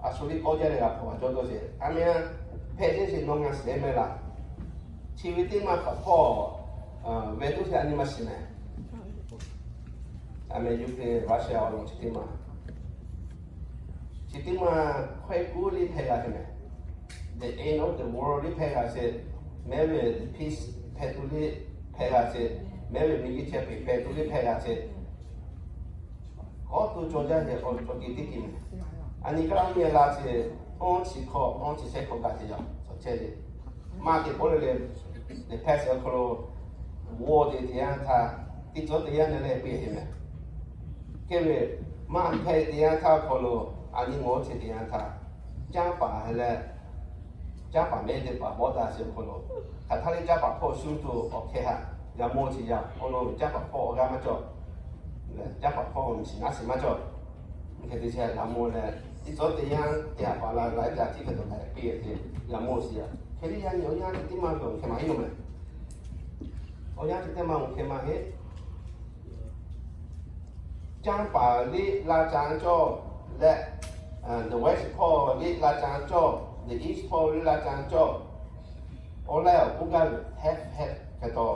A shu liˇ k'awˇ jehˇ leh g'a hpawnˬ a cawˇ dawˇ ce. A meh hpehꞈ chehˇ sheˍ nawˬ ngaˬ shehˍ meh laˬ. Chi ve teˇ maˇ hk'aˬ hpawˇ ve tuˬ sheˍ a nyi ma shiˍ meh. A meh Ukraine, Russia awˬ lawn chi teˇ maˇ, chi teˇ maˇ hkawehˇ kuˉ liˇ hpehˇ g'a ce meh. The end of the world liˇ hpehˇ g'a ce. Mehˉ ve peace hpehꞈ tuˬ liˇ hpehˇ g'a ce. Mehˉ ve miˬ guiˬ chehˇ peˬ hpehꞈ tuˬ liˇ hpehˇ g'a ce. Kawˉ tuˬ cawˬ jaˇ ve awˬ ceuˬ teˇ ceuˬ meh. A nyi kaˇ laˇ miˇ la ce, awˇ chi hkawˇ awˇ chi shehˆ hkawˇ gaˬ ce yaˇ, cawˬ chehˇ ve. Maˇ te k'oˆ le le, the past awˬ hk'aw lo, war te teˇ yanˇ htaˇ, teˇ cawˇ teˇ yanˇ ne leh piˇ te meh. Hk'e ve, maˇ hpehꞈ teˇ yanˇ htaˇ awˬ hk'aw lo, a nyi ngawˬ ce teˇ yanˇ htaˇ, canˇ paˍ leh canˇ paˍ mehˆ teˇ hpaˍ bawˆ daꞈ sheˍ awˬ hk'aw lo, hk'aˬ htaˇ leh canˇ paˍ hpawˇ shu tuˬ awˬ hkeh haꞈ g'a mawˬ ce yaˇ. Awˬ lawn ve canˇ paˍ hpawˇ awˬ g'aˇ maˇ cawˬ. Canˇ paˍ hpawˇ awˬ miˬ shiˍ naˉ shiˍ maˇ cawˬ. Hk'e te ce g'a mawˬ leh, teˇ cawˇ teˇ yanˇ te haꞈ paˍ la laiˉ ca tiˉ hpehꞈ tuˬ hpehꞈ piˇ te g'a mawˬ sheˍ yaˇ. Hk'e te yaˇ nyi awˬ yanˇ chi teˇ maˇ ve awˬ hkeh maˇ heˆ lo meh. Awˬ yanˇ chi teˇ maˇ awˬ hkeh maˇ heˆ. Canˇ paˍ liˇ laˇ caˇ cawˇ leh, the west hpawˇ liˇ laˇ caˇ cawˇ, the east hpawˇ liˇ laˇ caˇ cawˇ. Awˬ laiˉ awˬ k'oˆ gaˇ ve hehˆ hehˆ hk'e taw,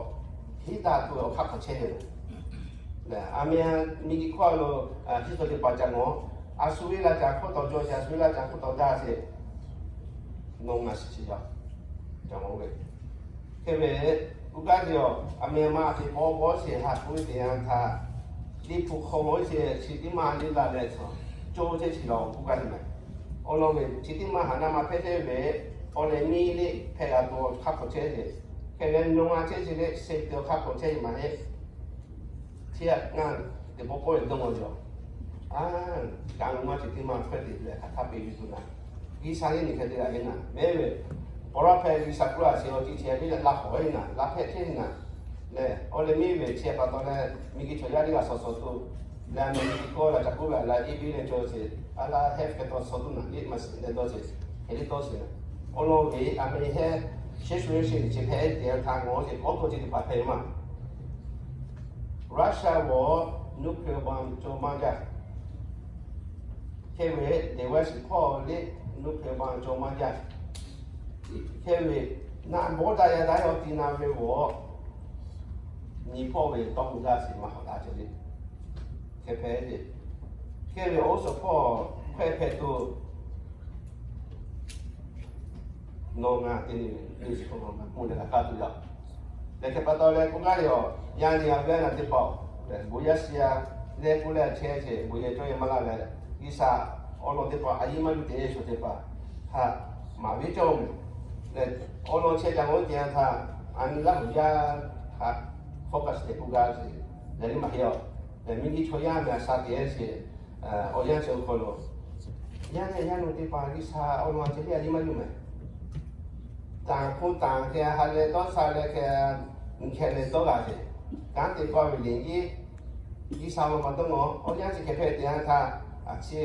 hiˉ daꞈ tuˬ awˬ hk'aˇ hk'awꞈ chehˇ ve. A meh miˬ guiˬ hkawˇ lo, hiˉ tawˇ teˇ hpaˍ ca ngawˬ, a shu ve laˇ caˇ hkawˇ taw cawˇ sheˍ, a shu ve laˇ caˇ hkawˇ taw daˇ sheˍ, nawˬ ngaˬ shiˍ shiˍ yaˇ, ca ngawˬ ve. Hk'e ve, k'oˆ gaˇ ve yoˬ. A meh maˇ te pawˇ pawˇ sheˍ haꞈ k'oˆ ve teˇ yanˇ htaˇ, liꞈ hpu hk'aw mawˬ sheˍ chi teˇ maˇ liˇ la leh cawˬ, cawˇ chehˇ shiˍ law k'oˆ gaˇ ve meh. Awˬ lawn ve chi teˇ maˇ haꞈ na ma hpehˇ chehˇ ve, awˬ leh miˇ liˇ hpehꞈ g'a tuˬ awˬ hk'a hk'awꞈ chehˇ ve, hk'e ve nawˬ ngaˬ chehˇ chi leh se te awˬ hk'a hk'awꞈ chehˇ ve maˇ heˆ. Chi htaꞈ ngaˬ teˇ pawˆ pawˆ leh dawˇ g'aw jaw. A, kaꞈ ngaˬ maˇ chi teˇ maˇ hpehꞈ te leh hk'aˬ htaˇ peꞈ ve tuˬ na, G'uiˬsha yeˇ miˬ hk'e te g'a heˆ naˍ mehˉ ve, pawˬ laˇ hpehꞈ G'uiˬsha kuˇ laꞈ sheˍ awˬ ceuˬ chi a viˉ leh la hawˍ heˆ naˍ, la hpehꞈ chehˇ naˍ. Lehˬ, awˬ leh miˇ ve chi htaꞈ pa taw leh miˬguiˬ chaw yaˇ teˇ g'aˇ shawˍ shawˍ tuˬ leh, a miˬguiˬ hk'aw la caꞈ k'oˆ ve a la A B leh cawˬ sheˍ, a la F hk'e taw shawˍ tuˬ naˍ liˇ maˇ shiˍ leh dawˇ sheˍ, hk'e liˇ dawˇ sheˍ. Awˬ lawn ve a miˬ heˆ, situation chi hpehꞈ te htaꞈ ngaˬ hui k'awꞈ tawˇ chi teˇ hpaˍ hpehꞈ ve maˇ Russia g'awˬ nuclear bomb cawˬ maˇ jaˇ. Hk'e ve, the West hpawˇ liˇ nuclear bomb cawˬ maˇ jaˇ. Hk'e ve, naˆ bawˇ daꞈ yaˇ daꞈ yaˇ awˬ ti na ve g'awˬ nyi hpawˇ ve tawˇ k'oˆ gaˇ sheˍ maˇ hawˍ daꞈ cawˬ le. Hk'e hpehꞈ ve, hk'e ve awˬ suhˍ hpawˇ hk'e hpehꞈ tuˬ nawˬ ngaˬ te ve, te shiˍ hk'aw lo ngaˬ k'oˆ leh g'a kaˇ tuˬ yaˇ. Lehˬ hk'e pa taw leh k'oˆ gaˇ ve, yaˇ nyi a ve naˬ teˇ hpaˍ, bon yaˇ shi yaˇ leh k'oˆ leh chehˇ chehˇ bon yaˇ cawˇ yaˇ maˇ laˇ leh, G'uiˬsha awˬ lawn teˇ hpaˍ a yiˇ maˇ yuˬ te shuˍ teˇ hpaˍ htaꞈ maˍ ve cawˇ ve. Lehˬ, awˬ lawn chehˇ ca g'awˇ te htaˇ, a nyi laˇ hui yaˇ htaꞈ focus te k'oˆ gaˇ sheˍ, yaꞈ nyi maˇ heˆ a. Lehˬ, miˬguiˬ chaw yaˇ meh a sha te sheˍ, awˬ yanˇ chi awˬ hk'aw lo, yaˇ nyi yaˇ nu teˇ hpaˍ G'uiˬsha awˬ lawn a ceh liˇ a nyi maˇ yuˬ meh. Tanˍ hk'oˆ tanˍ hk'e ha leh dawˇ sha leh hk'e, hk'e leh dawˇ g'a sheˍ. Kanˉ te k'oˆ ve le, G'uiˬsha maˇ maˇ dawˇ nawˬ, awˬ yanˇ chi hk'e hpehꞈ te yanˇ htaˇ, a chi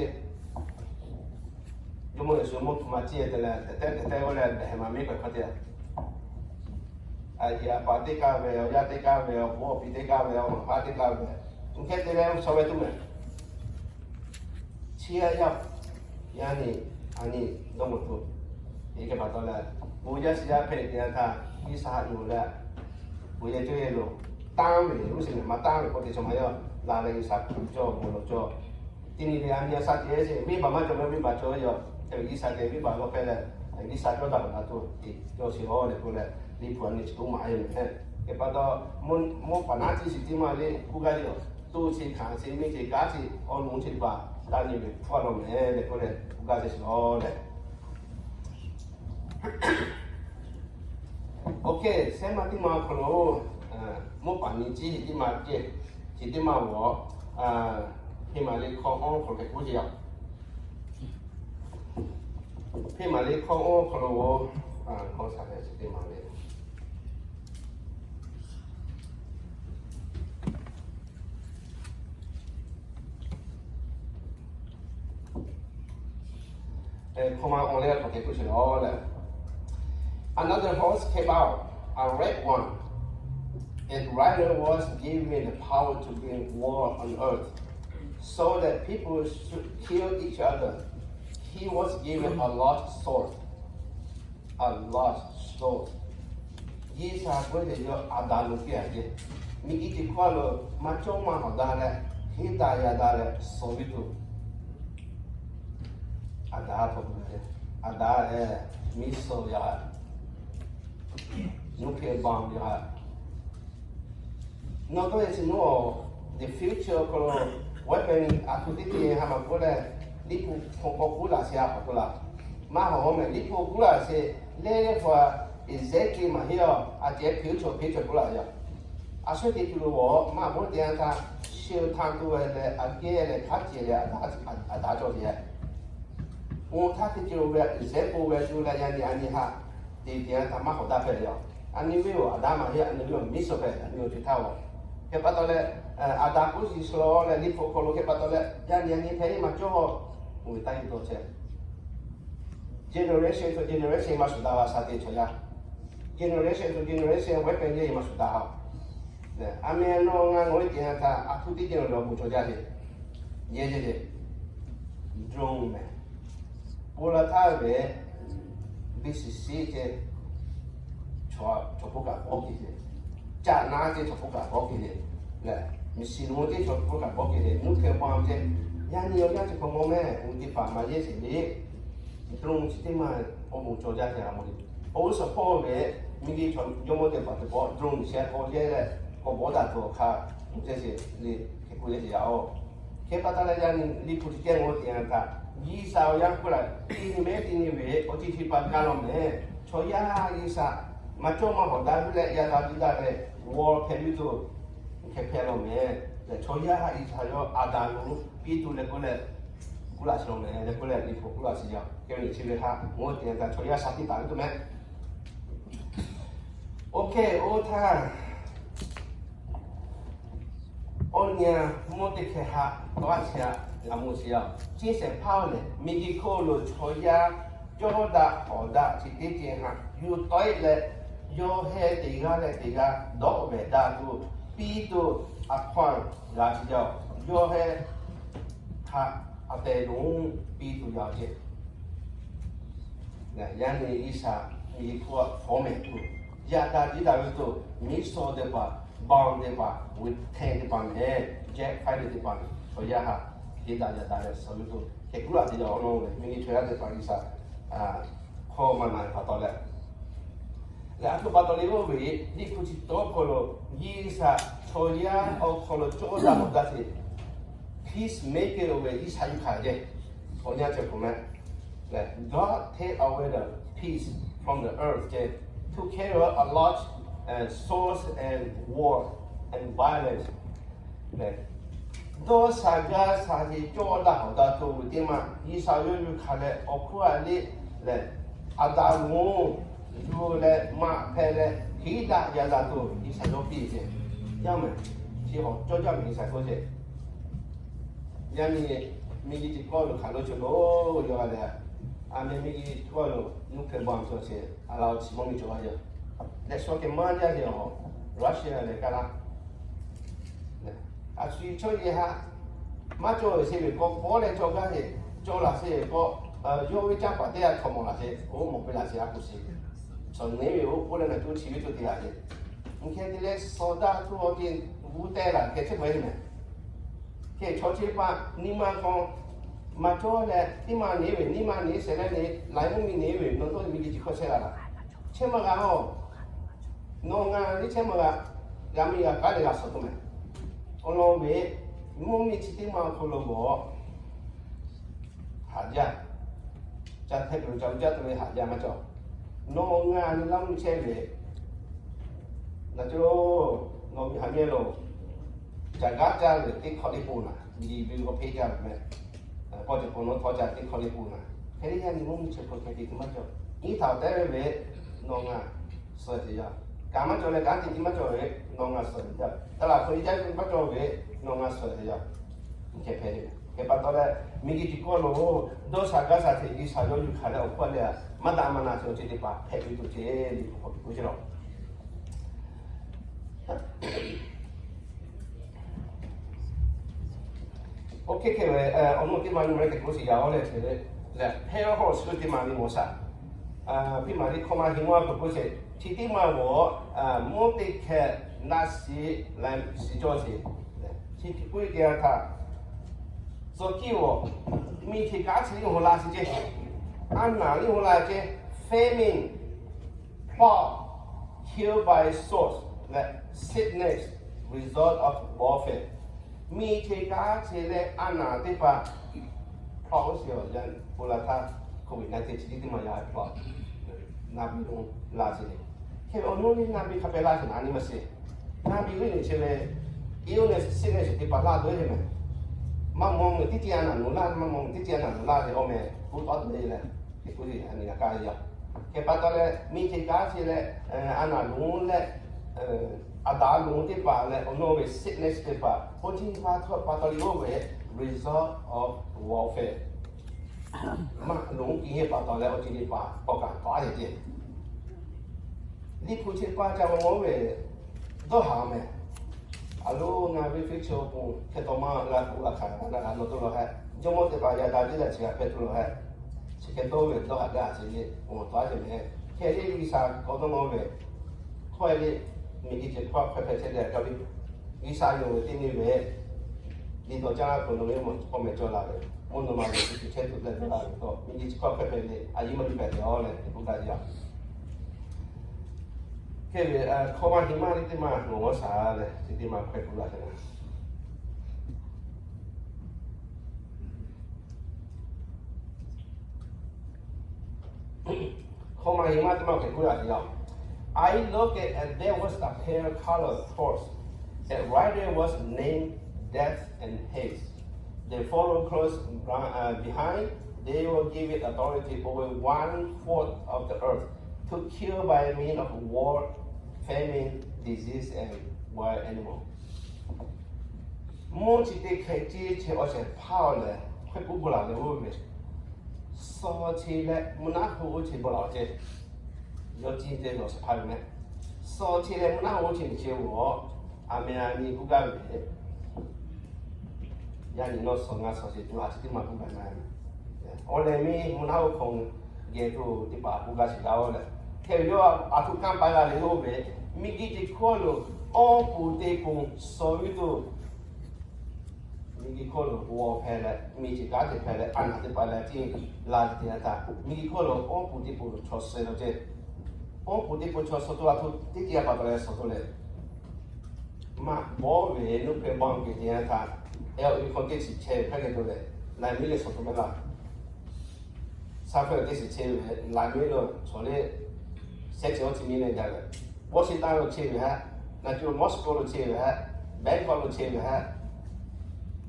jawˇmawˇ Yeˍsuˆ mawˇ hpu ma ciˇ te leh, tehꞈ tehꞈ tehꞈ tehꞈ g'awˇ leh behˬ maˍ miˇ k'awꞈ hk'a te a. A yeˍ a paˍ teˇ kaˇ ve, awˬ yaˇ teˇ kaˇ ve, awˬ bon awˬ piˍ teˇ kaˇ ve, awˬ maˍ paˍ teˇ kaˇ ve, hk'e te leh shaw ve tuˬ meh. Chi a yaˇ, yaˇ nyi, a nyi dawˇ mawˬ tuˬ, hk'e pa taw leh, bon yaˇ shi yaˇ hpehꞈ te yanˇ htaˇ, G'uiˬsha haꞈ yuˬ leh, bon yaˇ cawˇ yaˇ lo, tanˇ ve, uˉ shiˍ meh maˇ tanˇ ve k'awꞈ te chaw maˇ yaˇ la leh G'uiˬsha kuˬ cawˇ bon lawˬ cawˇ. Teˇ nyi ve a nyi a sha te sheˍ, venˇbaˆ maˇ cawˬ ve venˇbaˆ cawˬ yaˇ, hk'e ve G'uiˬsha te venˇbaˆ lawˬ hpehꞈ leh, G'uiˬsha cawˇ taˇ paˍ na tuˬ te cawˇ sheˍ a leh k'oˆ leh, Liꞈ hpu a nyi chi k'oˆ maˍ a yoˬ meh. Hk'e pa taw, mvuhˇ paˍ naˉ ciˇ shiˍ teˇ maˇ le k'oˆ gaˇ ve yoˬ. Toˇ chi hkanˍ chi miˇ chi kanˉ chi awˬ lonˉ chi teˇ hpaˍ taˇ nyi ve hpfuhˇ a law meh leh k'oˆ leh k'oˆ gaˇ sheˍ sheˍ a leh. Oˇ hk'e, sehˉ maˇ teˇ maˇ awˬ hk'aw lo, mvuhˇ paˍ nyi ciˇ shiˍ teˇ maˇ ceh, shiˍ teˇ maˇ g'awˬ, Hpeˇ maˍ liꞈ hkawˇ awˬ hk'aw lo hk'e k'oˆ ce a. Hpeˇ maˍ liꞈ hkawˇ awˬ hk'aw lo, hkawˇ shaˍ leh shiˍ teˇ maˇ le. Hkawˇ ma awˬ leh hk'aˬ hk'e k'oˆ sheˍ a leh, Another horse came out, a red one. Its rider was given the power to bring war on earth, so that people should kill each other. He was given a large sword. A large sword. G'uiˬsha k'oˆ ve yawˇ Aˍdanˍ lo piˇ a ce. Miˬguiˬ chi hkawˇ lo maˇ cawˇ maˇ hawˍ daꞈ leh, heˆ daꞈ yaˇ daꞈ leh suh ve tuˬ, Aˍdanˍ htaꞈ k'oˆ ve, Aˍdanˍ lehˬ, miˉ suh yaˇ, nuclear bomb yaˇ. Nawˬ tawˇ leh chi nawˬ, the future hk'aw lo, weapon a htoꞈ teˇ te ha maˍ k'oˆ leh, Liꞈ hpu hk'aw k'oˆ laꞈ sheˍ a hk'aw k'oˆ laꞈ. Maˇ hawˍ meh, Liꞈ hpu k'oˆ laꞈ sheˍ leh leh hpaˍ exactly maˇ heˆ a, a ceh future future k'oˆ laꞈ yaˇ. A shu te tuˬ lo g'awˬ maˇ bvuhˇ te yanˇ htaˇ, shu htaˇ tuˬ ve leh a geh leh hk'a ceh leh Aˍdanˍ cawˬ te yaˇ. Oˇ htaˇ teˇ ceuˬ ve example ve tuˬ leh yaˇ nyi a nyi htaꞈ te te yanˇ htaˇ maˇ hawˍ daꞈ hpehꞈ yaˇ. A nyi ve awˬ Aˍdanˍ maˇ heˆ, a nyi ve awˬ miˉ suh hpehꞈ, a nyi awˬ ceuˬ htaˇ g'awˬ. Hk'e pa taw leh, Aˍdanˍ k'oˆ shiˍ suh leh Liꞈ hpu hk'aw lo hk'e pa taw leh yaˇ nyi a nyi hpehꞈ maˇ cawˇ, oˇ ve taˇ yuˬ dawˇ chehˇ. Generation to generation maˇ shuˍ daꞈ la sha te chaw yaˇ. Generation to generation weapon yehˇ maˇ shuˍ daꞈ a. A meh nawˬ ngaˬ ngawˬ ve te yanˇ htaˇ a htoꞈ teˇ ceuˬ lo bon cawˬ jaˇ le. Yehˇ yehˇ le. Drone meh. Bon la htaˇ ve, B sixty-six ce, chaw hpu kaꞈ k'awꞈ ke le. Caꞈ naˉ ce chaw hpu kaꞈ k'awꞈ ke le. Lehˬ, machine gun ce chaw hpu kaꞈ k'awꞈ ke le. Nuclear bomb ce, yaˇ nyi awˬ yanˇ chi hk'aw mawˇ meh, oˇ teˇ hpaˍ maˇ yehˇ sheˍ le. Drone chi teˇ maˇ awˬ bon cawˬ jaˇ te a mawˬ le. Oˇ suhˍ hpawˇ ve, miˬguiˬ jawˇmawˇ teˇ hpaˍ teˇ pawˆ drone sheh k'awꞈ yehˇ leh, k'awꞈ bawˆ daꞈ tuˬ awˬ hk'aˇ, oˇ ceh sheˍ le, hk'e k'oˆ yehˇ sheˍ yaˇ oˬ. Hk'e pa taw leh yaˇ nyi Liꞈ hpu chi ceh ngawˬ te yanˇ htaˇ, G'uiˬsha awˬ yanˇ hk'oˆ laˬ, teˇ nyi mehˉ teˇ nyi ve awˬ ceuˬ chi pa kaˇ law mehˍ. Chaw yaˇ G'uiˬsha maˇ cawˇ maˇ hawˍ daꞈ ve leh, yaꞈ daꞈ tiˉ daꞈ leh, g'aw hpehꞈ ve tuˬ hkeh hpehꞈ law mehˍ. Leh chaw yaˇ G'uiˬsha yawˇ Aˍdanˍ lo piˇ tuˬ leh k'oˆ leh, kuˉ laꞈ shiˍ law mehˍ. Leh k'oˆ leh, liꞈ hpu kuˉ laꞈ shiˍ yaˇ kehˬ ve chi ve htaꞈ mawˇ te yaˇ htaꞈ chaw yaˇ shaˍ tiˉ taˍ ve tuˬ mehˍ. Oˇ hk'e oˇ htaˇ, awˬ nyi mawˇ teˇ hkeh htaꞈ tawˇ a chi aꞈ g'a mawˬ shiˍ yaˇ. Chi shehˍ hpaˇ lehˬ, miˬguiˬ hk'oˆ lo chaw yaˇ cawˇ daꞈ hawˍ daꞈ chi teˇ ceuˬ htaꞈ yuˬ tawˆ e leh, yawˇ heh teˇ g'aˇ leh teˇ g'aˇ dawˆ vehˬ daꞈ tuˬ piˇ tuˬ a hkawˇ g'a chi yaˇ. Yawˇ heh htaꞈ a tehˬ lonˉ piˇ tuˬ yaˇ ceh. Yaˇ nyi G'uiˬsha miˬguiˬ hk'oˆ a hpawˇ mehˍ tuˬ, yaꞈ daꞈ tiˉ daꞈ ve tuˬ, miˉ sawˇ teˇ hpaˍ, baˬ teˇ hpaˍ, with ten teˇ hpaˍ mehˍ, jet fighter teˇ hpaˍ mehˍ. Chaw yaˇ htaꞈ te daꞈ yaꞈ daꞈ leh suh ve tuˬ hkeh kuˉ laꞈ te yaˇ awˬ lawn ve miˬguiˬ chaw yaˇ teˇ hpaˍ G'uiˬsha hkawˇ maˇ na ve pa taw leh, leh a htoꞈ pa taw le oˇ ve, Liꞈ hpu chi tawˇ hkawˇ lo G'uiˬsha chaw yaˇ awˬ hk'aw lo cawˇ daꞈ hawˍ daꞈ sheˍ, peacemaker oˇ ve G'uiˬsha yuˬ hkanˍ ceh, awˬ nyi ceh k'oˆ mehˍ. Leh God take away the peace from the earth ceh, to carry out a lot and swords and war and violence. Dawˇ sha gaˇ sha ceh cawˇ daꞈ hawˍ daꞈ tuˬ ve teˇ maˇ G'uiˬsha yawˇ yuˬ hkanˍ leh awˬ hk'oˆ a le leh, Aˍdanˍ lonˉ yuˬ leh maꞈ hpehꞈ leh, heˉ daꞈ yaꞈ daꞈ tuˬ G'uiˬsha yawˇ piˇ ceh. Yaˇ mehˍ, chi hawˬ cawˇ jaˇ mehˍ G'uiˬsha k'oˆ ceh. Yaˇ nyi miˬguiˬ chi kawˇ lo hk'aˬ lo cawˬ lo yaw a leh, a meh miˬguiˬ chi kawˇ lo nuclear bomb cawˬ sheˍ, a la awˬ chi mawˇ miˬ cawˬ a yaˇ. Leh shu keh maˇ jaˇ sheˍ a, Russia leh kaˇ laˇ. A shu chaw yaˇ htaꞈ maˇ cawˬ ve sheˍ ve k'awꞈ k'awꞈ leh cawˬ gaˇ sheˍ, cawˬ laˬ sheˍ ve k'awꞈ, yawˇ ve caˇ paˍ teˇ g'aˇ htaꞈ mawˬ laˬ sheˍ, oˇ mawˬ piˇ laˬ sheˍ a kuˬ sheˍ. Suhˍ neˉ ve oˇ k'oˆ leh na tuˬ chi ve tuˬ te laˬ sheˍ. Mvuhˇ hkeh te leh sawˍ daꞈ tuˬ awˬ ceuˬ g'uˇ teh laˬ hkeh chehˇ bawˬ e mehˍ. Hkeh chaw chi pa nyi ma hk'aw maˇ cawˬ leh, teˇ ma neˉ ve, nyi ma neˉ shehˍ leh neˉ, laiˉ mvuhˇ miˬ neˉ ve, nawˬ htawˇ miˬguiˬ chi hkawˇ chehˇ la laˬ. Chehˇ maˇ g'a oˬ. Nawˬ ngaˬ liˇ chehˇ maˇ g'a. G'a miˇ g'a kaˉ leh g'a suhˍ tuˬ mehˍ. Awˬ lawn ve, mvuhˇ miˬ chi teˇ ma awˬ hk'aw lo g'awˬ haꞈ jaˇ. Ca hteˇ tuˬ ca u jaˇ tuˬ ve haꞈ jaˇ maˇ cawˬ. Nawˬ ngaˬ nyi laˇ mvuhˇ chehˇ ve, na cawˬ, nawˬ miˬ haꞈ mehˍ lo, caˬ gaˇ caˇ ve teˇ hkawˇ teˇ pun naˍ, miˬ ve k'awꞈ hpeˇ jaˇ ve mehˍ. Pawˇ cawˬ k'o nawˬ htawˇ ca teˇ hkawˇ teˇ pun naˍ. Hk'e te yaˇ nyi mvuhˇ miˬ chi hk'aw hk'e te maˇ cawˬ. Nyi htaꞈ tehˉ ve ve, nawˬ ngaˬ suhˍ te yaˇ. Kaꞈ maˇ cawˬ leh kaꞈ te te maˇ cawˬ ve, nawˬ ngaˬ suhˍ te yaˇ. Taˇ laˬ hk'aw nyi jaˇ ve maˇ cawˬ ve, nawˬ ngaˬ suhˍ te yaˇ. Hkeh hpehꞈ le. Hk'e pa taw leh, miˬguiˬ chi kawˇ lo dawˇ sha gaˇ sha ceh G'uiˬsha yawˇ yuˬ hkanˍ leh awˬ hkawˇ leh, maˇ daꞈ maˇ na ceh awˬ ceuˬ teˇ hpaˍ hpehꞈ ve tuˬ ceh le k'oˆ k'oˆ ceh lawˬ. Oˇ hk'e hk'e ve, awˬ nuˇ teˇ ma nyi ma leh hk'e k'oˆ sheˍ yaˇ oˇ leh ce le, lehˬ hpehˇ hawˇ shu teˇ ma nyi mawˬ shaˍ. Teˇ ma le hkawˇ maˇ heˆ maˇ k'oˆ k'oˆ sheˍ. Chi teˇ ma g'awˬ, mvuhˇ teˇ hkeh naˆ shiˍ leh shiˍ cawˇ sheˍ. Chi hk'e k'oˆ e te a htaꞈ, tcuh kiˇ g'awˬ, miˬ hk'e kanˉ chi liˇ hawˬ la sheˍ ceh, a naˍ liˇ hawˬ la ceh, famine, drought, kill by sword, leh sickness, result of warfare. Miˬ hk'e kanˉ chi leh a naˍ teˇ hpaˍ hpawˇ sheˍ awˬ yanˇ, po la htaˇ, COVID nineteen chi teˇ maˬ yaˇ hpawˇ, naˍ biˇ lonˉ la sheˍ le. Hk'e ve awˬ nuˇ le naˍ biˇ hk'a pehꞈ la sheˍ naˍ nyi ma sheˍ. Naˍ biˇ ve le ce ve, illness, sickness teˇ hpaˍ la dawˇ ve mehˍ. Maˇ maw meuꞈ teˇ ceuˬ a naˍ lonˉ laˇ, maˇ maw meuꞈ teˇ ceuˬ a naˍ lonˉ laˇ ve awˬ meh k'oˆ tawˉ te le. Hk'e k'oˆ ve a nyi g'a kaˇ ve yaˇ. Hk'e pa taw leh miˬ hk'e kanˉ chi leh, a naˍ lonˉ leh, a daꞈ lonˉ teˇ hpaˍ leh awˬ nuˇ ve sickness teˇ hpaˍ, awˬ ceuˬ teˇ hpaˍ htawˇ pa taw le oˇ ve result of warfare. Maˇ lonˉ kiˇ heˆ pa taw leh awˬ ceuˬ teˇ hpaˍ k'awꞈ kaꞈ tawˉ a ceh. Liꞈ hpu chi pa ca maw ve dawˇ haˍ mehˍ. A lo ngaˬ ve future awˬ pon hk'e taw maˇ g'a tuˬ a hkanˍ g'a na g'a nawˬ to lawˬ hehꞈ, jawˇmawˇ teˇ hpaˍ yaꞈ daꞈ teˇ daꞈ chi g'a hpehꞈ tuˬ lawˬ hehꞈ, chi hk'e dawˇ ve dawˇ haˍ gaˇ a ce le, awˬ tawˉ a ce mehˍ. Hk'e le G'uiˬsha k'awꞈ dawˇ nawˬ ve, hkawˇ e le, miˬ guiˬ ceh hkawˇ hk'e hpehꞈ chehˇ leh gaˇ ve, G'uiˬsha yonˍ ve teˇ nyi ve, liꞈ dawˬ caˇ la k'o nawˬ ve mawˬ k'awꞈ mehˍ cawˬ la ve, mvuhˇ naw ma ve chi hk'e chehˇ tuˬ leh dawˇ la ve k'o, miˬ guiˬ chi hkawˇ hk'e hpehꞈ le, a yiˇ maˇ liˇ hpehꞈ te a leh te k'oˆ gaˇ ve yaˇ. Hk'e ve hkawˇ maˇ heˆ maˇ le teˇ maˬ nawˬ g'awˇ shaˍ leh chi teˇ maˬ hkawehˇ k'oˆ la hk'e le. Hk'aw ma hk'e maˇ teˇ maˇ hk'e k'oˆ laˇ ve yoˬ. I looked and there was a pale colored horse. Its rider was named Death and Hate. They followed close behind. They were given authority over one fourth of the earth to kill by means of war, famine, disease, and wild animal. Mvuhˇ chi teˇ hkeh ceˇ chi awˬ shehˍ hpaˇ lehˬ, hk'e k'oˆ bon laˬ ve oˇ ve, suh chi leh mvuhˇ naˆ hoꞈ oˇ chi bon laˬ ceˇ. Yawˇ ceˇ te awˬ shehˍ hpaˇ ve meh. Suh chi leh mvuhˇ naˆ hoꞈ oˇ chi nyi chi g'awˬ, a meh a nyi k'oˆ gaˇ ve, yaˇ nyi nawˬ suh ngaˬ suh chi tuˬ a chi teˇ maˇ k'oˆ gaˇ ve. Awˬ lehˬ miˇ mvuhˇ naˆ hoꞈ hk'aw geh tuˬ teˇ hpaˍ k'oˆ gaˇ sheˍ gaˇ-oˬ leh, hk'e ve yawˇ a htoꞈ kanˇ paˍ g'a le oˇ ve, miˬguiˬ chi hkawˇ lo awˬ pon teˇ pon suh ve tuˬ, miˬguiˬ hkawˇ lo g'awˬ hpehꞈ leh, miˬ chi kanˉ te hpehꞈ leh, a naˬ teˇ hpaˍ leh tiˇ la teˇ yanˇ htaˇ, miˬguiˬ hkawˇ lo awˬ pon teˇ pon chaw suh la ceˇ. Awˬ pon teˇ pon chaw suh tuˬ a htoꞈ teˇ tiˇ a pa taw leh suh tuˬ leh, maˇ bawˆ ve nuˇ hpehꞈ bawˆ geh teˇ yanˇ htaˇ, e awˬ e hk'aw teˇ chi chehˇ ve hk'aˇ geh tuˬ leh, laiˬ miˉ leh suh tuˬ meh laˇ. San Fran teˇ chi chehˇ ve laiˬ miˉ lo chaw leh, shehˉ chi awˇ chi miˉ leh jaˇ leh, Washington lo chehˇ ve haꞈ, naˬ co Moscow lo chehˇ ve haꞈ, Bangkok lo chehˇ ve haꞈ,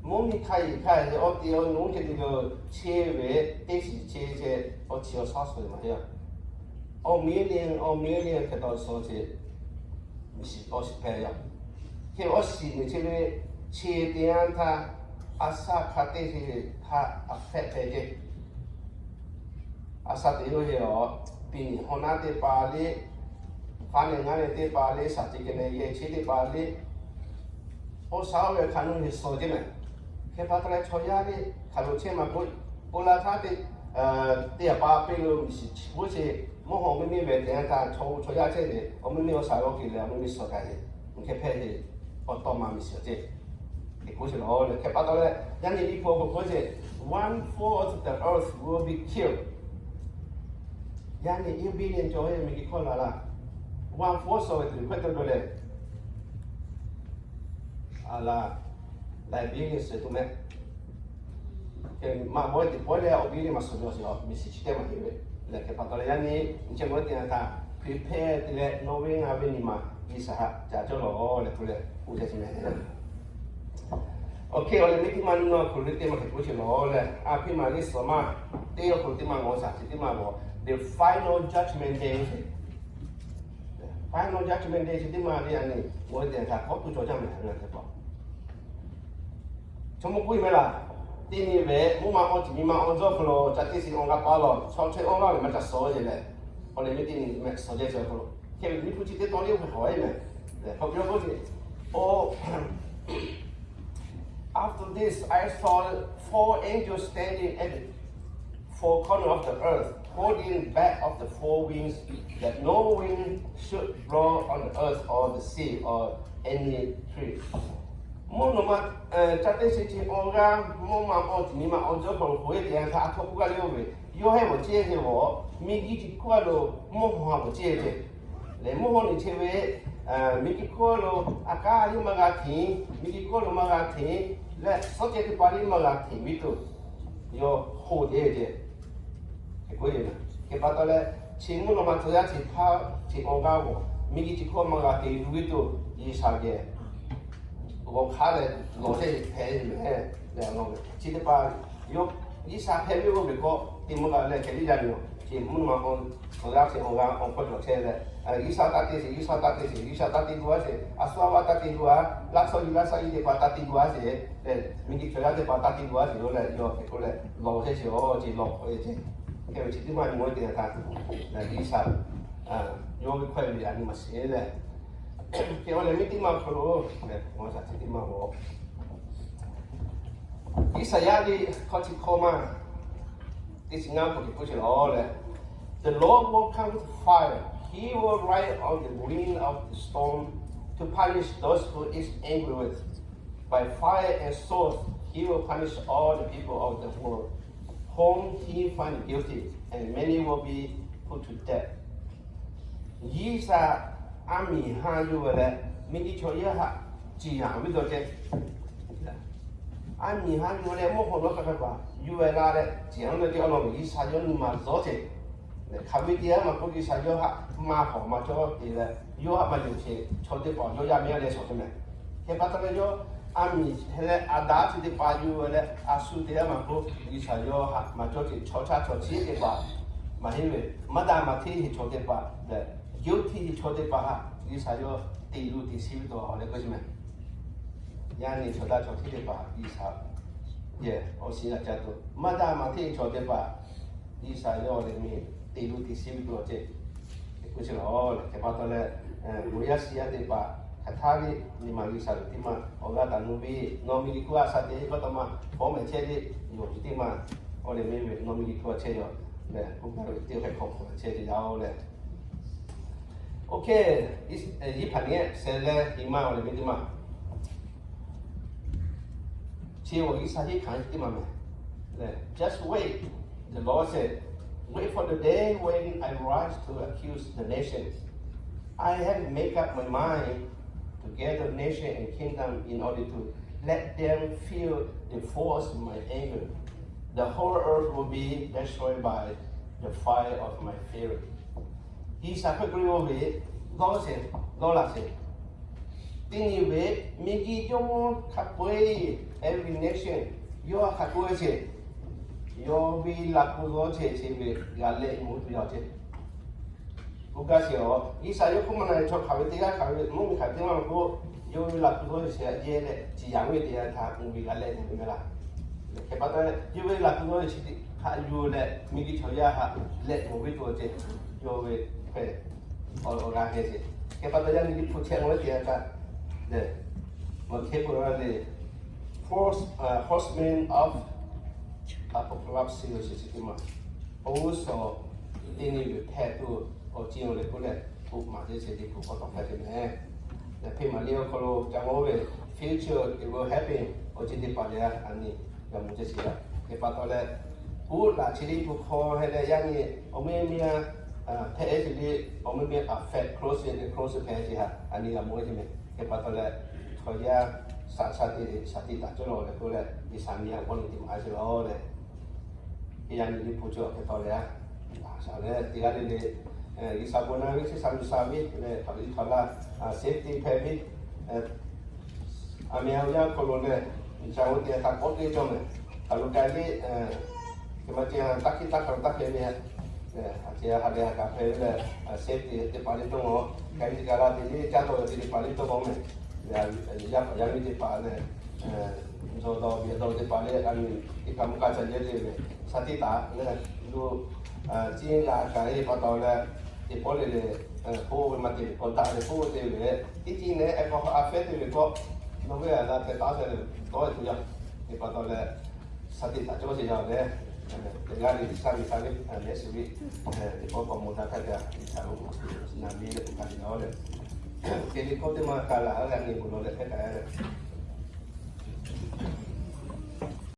mvuhˇ miˬ hk'a yeˬ hk'a yeˬ awˬ te awˬ nuˇ hk'e te lo chehˇ ve teˇ chi chehˇ chehˇ awˬ chi awˬ shaˉ suh ve maˇ heˆ. Awˬ million awˬ million hk'e taw suh chi, miˬ shiˍ awˬ shiˍ hpehꞈ yaˇ. Hk'e awˬ shiˍ miˬ chi ve, chi teˇ yanˇ htaˇ, a shaˉ hk'a teˇ chi htaˇ a hpehꞈ hpehꞈ ceˇ. A shaˉ teˇ yawˇ heˆ awˬ, piˇ nyi hawˉ naˉ teˇ hpaˍ leh, faˉ nehˬ ngaˇ nehˬ teˇ hpaˍ leh, shaˍ tiꞈ kehˬ nehˬ yehˬ chi teˇ hpaˍ leh, awˬ shaˉ oˇ ve hk'a nuˇ heˆ suh ceˇ meh. Hk'e pa taw leh chaw yaˇ leh hk'a lo chehˇ maˇ k'oˆ, pon la htaˇ teˇ, teˇ a pa piˇ lo miˬ shiˍ chi g'oˇ chi, mvuhˇ hawˬ mvuhˇ miˬ ve teˇ yanˇ htaˇ chaw chaw yaˇ chehˇ ve, awˬ mvuhˇ miˬ awˬ shaˍ g'awˇ k'oˆ leh awˬ mvuhˇ miˬ suh kaꞈ leh, hk'e hpehꞈ ve, awˬ tawˇ ma miˬ shiˍ ceˇ. Hk'e k'oˆ sheˍ laˬ leh, hk'e pa taw leh yaˇ nyi liꞈ hpu k'oˆ k'oˆ ce, one fourth of the earth will be killed. Yaˇ nyi iˉ billion cawˬ ve miˬguiˬ hkawˇ la laˇ. One fourth suh ve tuˬ hkawˇ te dawˇ leh, a laˇ, laiˬ billion suh tuˬ meh. Hk'e maˇ bawˆ teꞈ bawˆ leh awˬ billion maˇ suh ve awˬ shiˍ miˬ shiˍ chi teˇ maˇ heˆ ve. Leh hk'e pa taw leh yaˇ nyi nyi chehˇ mawˬ teˇ yanˇ htaˇ, prepare te leh nawˬ ve ngaˬ ve nyi ma G'uiˬsha htaꞈ ca cawˇ lawˬ leh k'oˆ leh k'oˆ ca chi meh. Awˬ hk'e awˬ lehˬ miˇ teˇ maˇ nyi ma hk'oˆ lo teˇ maˇ hk'e k'oˆ sheˍ laˬ leh, a hpiˇ maˬ liˇ suhˍ maˇ, teˇ awˬ hk'aw lo teˇ maˇ g'awˬ shaˍ chi teˇ maˇ g'awˬ, the final judgment day. Final judgment day chi teˇ maˇ ve a nyi g'awˬ teꞈ htaꞈ k'awꞈ tuˬ cawˬ jaˇ meh a nyi teˇ hpaˍ. Chaw mawˇ k'oˆ ve laˬ, teˇ nyi ve mvuhˇ ma awˬ tiꞈ miˇ ma awˬ jawˇ hk'aw lo ca teˇ shiˍ awˬ g'a paˍ lawˬ, chaw chehˇ awˬ g'aˇ ve maˇ ca suh ve leh, awˬ lehˬ miˇ teˇ nyi meh suh jaˇ chi awˬ hk'aw lo, hk'e ve miˇ hpu chi teˇ taw liˇ hk'e hawˬ ve meh. Hk'e k'oˆ k'oˆ ce, After this, I saw four angels standing at the four corners of the earth, holding back of the four winds, that no wind should blow on the earth or the sea or any tree. Mvuhˇ naw ma ca teˇ shiˍ chi awˬ g'aˇ mvuhˇ ma awˬ tiꞈ miˇ ma awˬ jawˇ hk'aw lo k'oˆ ve teˇ yanˇ htaˇ a htoꞈ k'oˆ gaˇ le oˇ ve, yawˇ hehˉ g'awˬ ceˇ ve g'awˬ, miˬguiˬ chi hkawˇ lo mvuhˇ haw g'awˬ ceˇ ve lehˬ, mvuhˇ haw nyi chehˇ ve, miˬguiˬ hkawˇ lo a kaˉ liˇ maˇ g'a hteꞈ, miˬguiˬ hkawˇ lo maˇ g'a hteꞈ leh, suhˉ ceh teˇ hpaˍ liˇ maˇ g'a hteꞈ ve tuˬ, yawˇ hoˆ te ve ce. Hk'e k'oˆ ve, hk'e pa taw leh, chi mvuhˇ naw ma tcuh yaˇ chi hpaˇ chi awˬ g'aˇ g'awˬ miˬguiˬ chi hkawˇ maˇ g'a te tuˬ ve tuˬ, G'uiˬsha geh g'awˬ hk'aˉ leh lawˬ chehˇ hpehꞈ ve meh leh, chi teˇ hpaˍ yawˇ G'uiˬsha hpehꞈ ve oˇ ve k'awꞈ te mvuhˇ g'a leh hk'e liˇ yaˇ nyi, chi mvuhˇ naw ma tcuh yaˇ chi awˬ g'aˇ awˬ hk'aw cawˬ chehˇ leh, G'uiˬsha taˇ te sheˍ, G'uiˬsha taˇ te sheˍ, G'uiˬsha taˇ te tuˬ a sheˍ, a shu a vaˇ taˇ te tuˬ a, laˇ chaw yuˬ laˇ shaˆ yuˬ teˇ hpaˍ taˇ te tuˬ a sheˍ leh, miˬguiˬ chaw yaˇ teˇ hpaˍ taˇ te tuˬ a sheˍ yoˬ leh, yawˇ hk'e k'oˆ leh lawˬ chehˇ sheˍ awˬ ce lawˬ k'oˆ ve ce. Hk'e ve chi teˇ maˇ nyi mawˬ ve teˇ yanˇ htaˇ, G'uiˬsha yawˇ ve hkawˇ ve a nyi ma sheˍ leh, hk'e awˬ lehˬ miˇ teˇ maˇ hk'aw lo, awˬ shaˍ chi teˇ maˇ g'awˬ Iˉsaˍyaˆ liꞈ hkawˇ chi hkawˇ maˇ teˇ chi ngaˇ hk'aw hk'e k'oˆ sheˍ laˬ leh, The Lord will come with fire. He will ride on the wing of the storm to punish those who is angry with. By fire and sword, he will punish all the people of the world whom he find guilty, and many will be put to death. G'uiˬsha aˬ miˍ haˉ yuˬ ve leh, miˬguiˬ chaw yaˇ htaꞈ ciˍ yanˍ ve dawˇ ceh. Aˬ miˍ haˉ yuˬ ve leh mvuhˇ haw nawˉ hk'a hk'a paˍ yuˬ ve la leh ciˍ yanˍ ve dawˇ ceh awˬ lawn ve G'uiˬsha yawˇ nyi ma zuhˉ ceh. Hk'aˬ ve teˇ g'aˇ maˇ k'oˆ, G'uiˬsha yawˇ htaꞈ maˇ hawˍ maˇ cawˇ te leh, yawˇ htaꞈ maˇ yonˍ sheˍ chaw teˇ hpaˍ yawˇ yaˇ miˇ yaˇ leh shawˍ te mehˍ. Hk'e pa taw leh yawˇ a miˍ hk'e leh Aˍdanˍ chi teˇ hpaˍ yuˬ leh a shu teˇ g'aˇ maˇ k'oˆ, G'uiˬsha yawˇ htaꞈ maˇ cawˇ sheˍ chaw chaˇ chaw chi teˇ hpaˍ maˇ heˆ ve, maˇ daꞈ maˇ hteˇ sheˍ chaw teˇ hpaˍ leh, yawˇ hteˇ sheˍ chaw teˇ hpaˍ htaꞈ G'uiˬsha yawˇ te luˬ te shiˍ ve taw leh k'oˆ ve mehˍ. Yaˇ nyi chaw daꞈ chaw hteˇ teˇ hpaˍ G'uiˬsha yehˬ awˬ shiˍ g'a ca tuˬ, maˇ daꞈ maˇ hteˇ chaw teˇ hpaˍ G'uiˬsha yawˇ leh miˬ te luˬ te shiˍ ve tuˬ awˬ ceh k'oˆ chi lawˬ leh, hk'e pa taw leh, bon yaˇ shiˍ yaˇ teˇ hpaˍ hk'aˬ htaˇ ve nyi ma G'uiˬsha ve teˇ maˇ awˬ g'aˇ taˍ nu ve, nawˬ miˬ guiˬ hk'oˆ a shaꞈ teꞈ k'oˆ taw maˇ hpawˇ mehˍ chehˇ ve, yawˬ ve teˇ maˇ awˬ leh miˬ ve nawˬ miˬ guiˬ hk'oˆ a chehˇ yaˬ leh, k'oˆ gaˇ ve teˇ hk'e hk'awꞈ hk'awꞈ chehˇ ve yaˇ-oˬ leh. Okay, Yipˇ hpaˍ nyi shehˍ leh hiˍ maˇ awˬ leh miˬ teˇ maˇ chi awˬ G'uiˬsha hiˉ hkanˍ teˇ maˇ mehˍ. Just wait, the Lord said, wait for the day when I rise to accuse the nations. I have made up my mind to gather nation and kingdom in order to let them feel the force of my anger. The whole earth will be destroyed by the fire of my fury. G'uiˬsha hk'e k'oˆ ve, lawˇ sheˍ, lawˇ laˬ sheˍ. Teˇ nyi ve miˬ guiˬ jawˇmawˇ hk'a peu-eˬ, every nation, yawˇ hk'a peu-eˬ sheˍ, yawˇ ve laꞈ ku lawˇ sheˍ sheˍ ve g'a leh mawˬ tuˬ yaˇ ceh. K'oˆ gaˇ sheˍ-oˬ, G'uiˬsha yawˇ hk'oˆ maˇ na ve chaw hk'aˬ ve teˇ g'aˇ hk'aˬ ve mawˇ miˬ hk'aˬ ve teˇ maˇ k'oˆ, yawˇ ve laꞈ ku lawˇ sheˍ sheˍ yehˇ leh, chi yaꞈ ve teˇ yanˇ htaꞈ k'oˆ ve g'a leh mawˬ ve mehˍ laˇ. Hk'e pa taw, yawˇ ve laꞈ ku lawˇ sheˍ chi htaꞈ yuˬ leh miˬ guiˬ chaw yaˇ htaꞈ leh mawˬ ve tuˬ awˬ ceh, yawˇ ve hk'e awˬ g'a hk'e sheˍ. Hk'e pa taw yaˇ miˬ guiˬ hpu chehˇ mawˬ ve teˇ yanˇ htaꞈ leh, mawˬ hk'e k'oˆ laˇ leh, horsemen of apocalypse ve sheˍ chi teˇ maˇ, awˬ g'uˇ suhˍ teˇ nyi ve hpehꞈ tuˬ awˬ ceuˬ leh k'oˆ leh, k'oˆ maˍ teˇ sheˍ teˇ hpu k'awꞈ tawˬ hpehꞈ ve mehˍ. Hpehꞈ maˍ liˇ awˬ hk'aw lo ca mawˬ ve future it will happen awˬ ceuˬ teˇ hpaˍ lehˬ, a nyi g'a mawˬ teˇ sheˍ yaˇ. Hk'e pa taw leh, k'oˆ laˬ chi teˇ hpu hk'aw hk'e leh yaˇ nyi awˬ meh meh a hpehꞈ ve teˇ le, awˬ meh meh a hpehꞈ close ve close hpehꞈ ve teˇ htaꞈ a nyi g'a mawˬ ve mehˍ. Hk'e pa taw leh, chaw yaˇ shaˍ shaˍ teˇ shaˍ teˇ taˍ cawˇ lawˬ leh k'oˆ leh, G'uiˬsha nyi a k'awꞈ nyi teˇ maˇ a sheˍ lawˬ leh, yaˇ nyi teˇ hpu cawˇ hk'e taw leh a, shaˍ leh teˇ g'aˇ le le, G'uiˬsha bon naˆ ve chi shaˍ miˬ shaˍ ve leh hk'aˬ ve hk'aˬ laˇ, safety hpehꞈ ve, a meh a yaˇ hk'aw lo leh, G'uiˬsha ve teˇ htaꞈ k'awꞈ te cawˇ mehˍ. Hk'aˬ lo k'ai ve, hk'e ma ce taˇ hkiˆ taˇ hk'aˬ lo taˇ hpehꞈ ve, a ce ha leh ha kaꞈ hpehꞈ ve leh, safety teˇ hpaˍ le dawˇ mawˬ, k'ai ve teˇ kaꞈ la te le caˇ tawˆ ve teˇ hpaˍ le dawˇ mawˬ mehˍ. Yaˇ paˍ yaˇ miˇ teˇ hpaˍ leh, dawˇ dawˇ ve dawˇ teˇ hpaˍ le a nyi teˇ hpaˍ mvuhˇ kaˇ ca yehˇ le ve, shaˍ teˇ taˍ leh lo, ciˇ g'a kaꞈ e pa taw leh, teˇ pawˆ le le, k'oˆ ve maˇ te ve k'awꞈ daꞈ ve k'oˆ te ve, teˇ ciˇ leh a k'aw a fehˉ te ve k'awꞈ, nawˬ ve a la hpehꞈ taˉ ve le dawˇ ve tuˬ yaˇ. Hk'e pa taw leh, shaˍ teˇ taˍ cawˇ sheˍ yaˇ leh, teˇ g'aˇ le shaˍ miˬ shaˍ ve, leh shu ve, teˇ pawˆ k'awꞈ mawˬ daꞈ htaˇ kaꞈ, G'uiˬsha lo naˍ ve le k'oˆ kaꞈ le yaˇ leh, hk'e le k'oˆ teˇ maˇ kaꞈ laˬ leh a nyi bon lawˬ leh hpehꞈ kaꞈ leh,